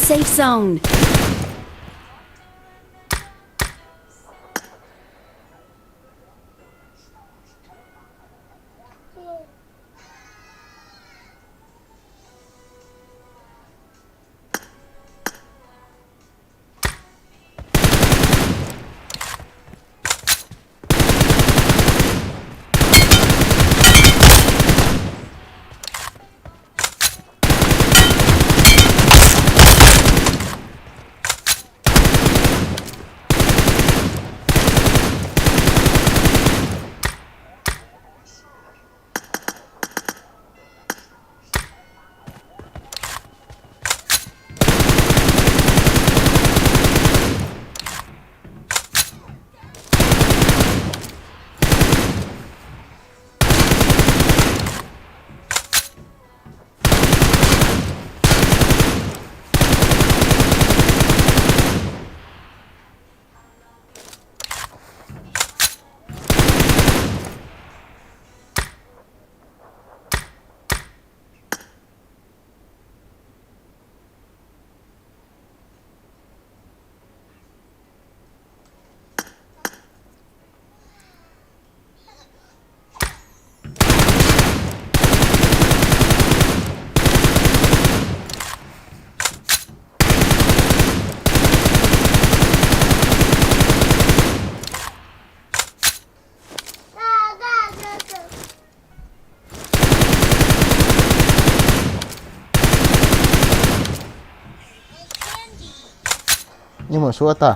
Safe zone. Ni mo suata.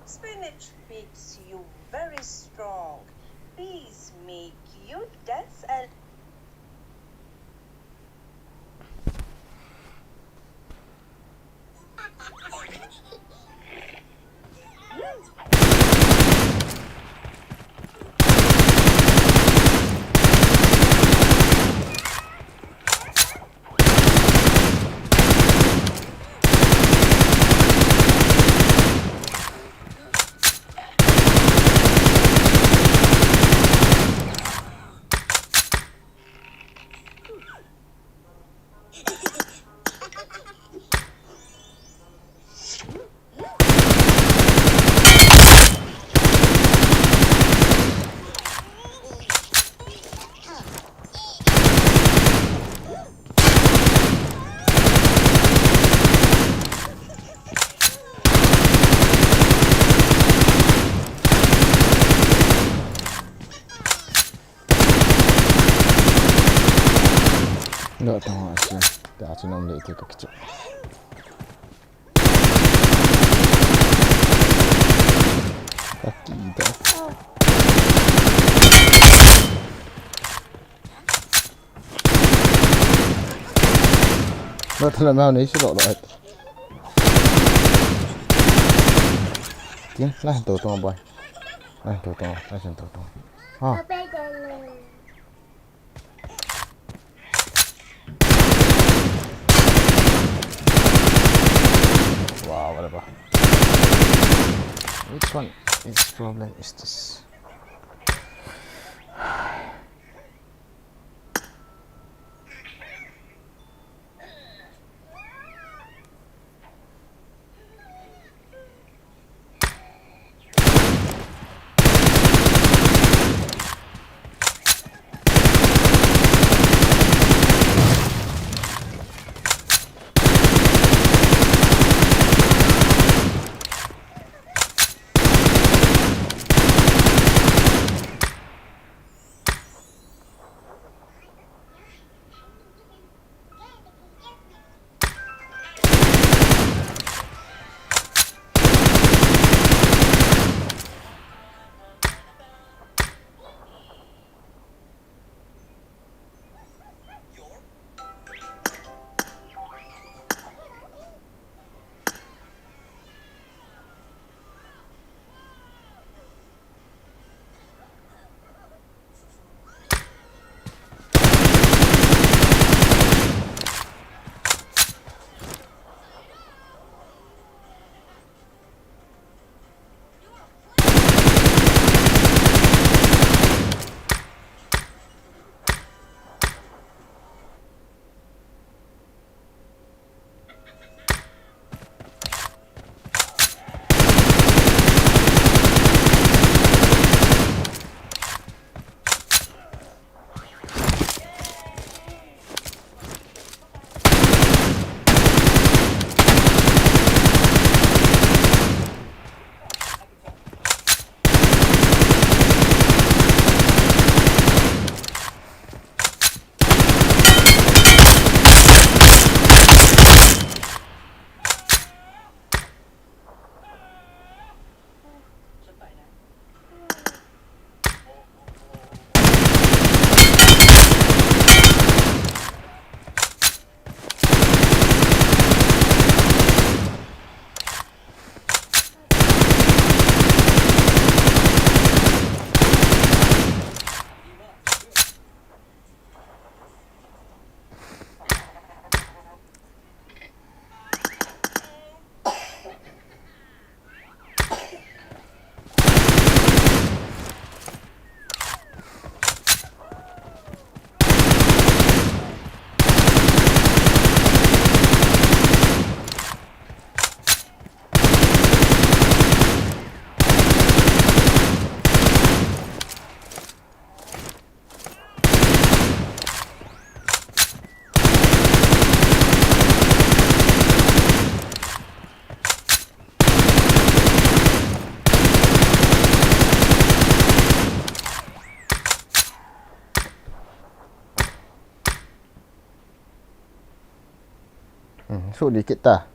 Spinach makes you very strong. Peas make you dance and Lo tong a si, ta chu nom le ti ka kichu. Ka ki da. Lo tong la ma nei si lo lo. Tin, la to to boy. La to to, la to to. Ha. Wow, whatever. Which one is problem is this? Hmm, sudi kita.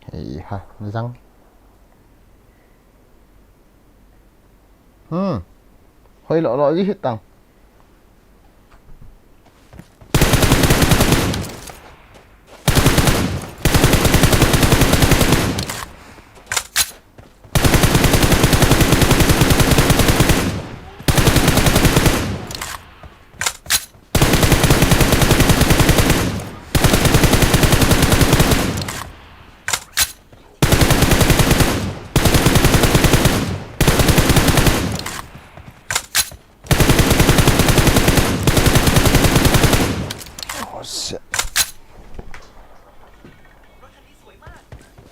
Hei ha, zang. Hmm. Hoi lo lo ji hitang.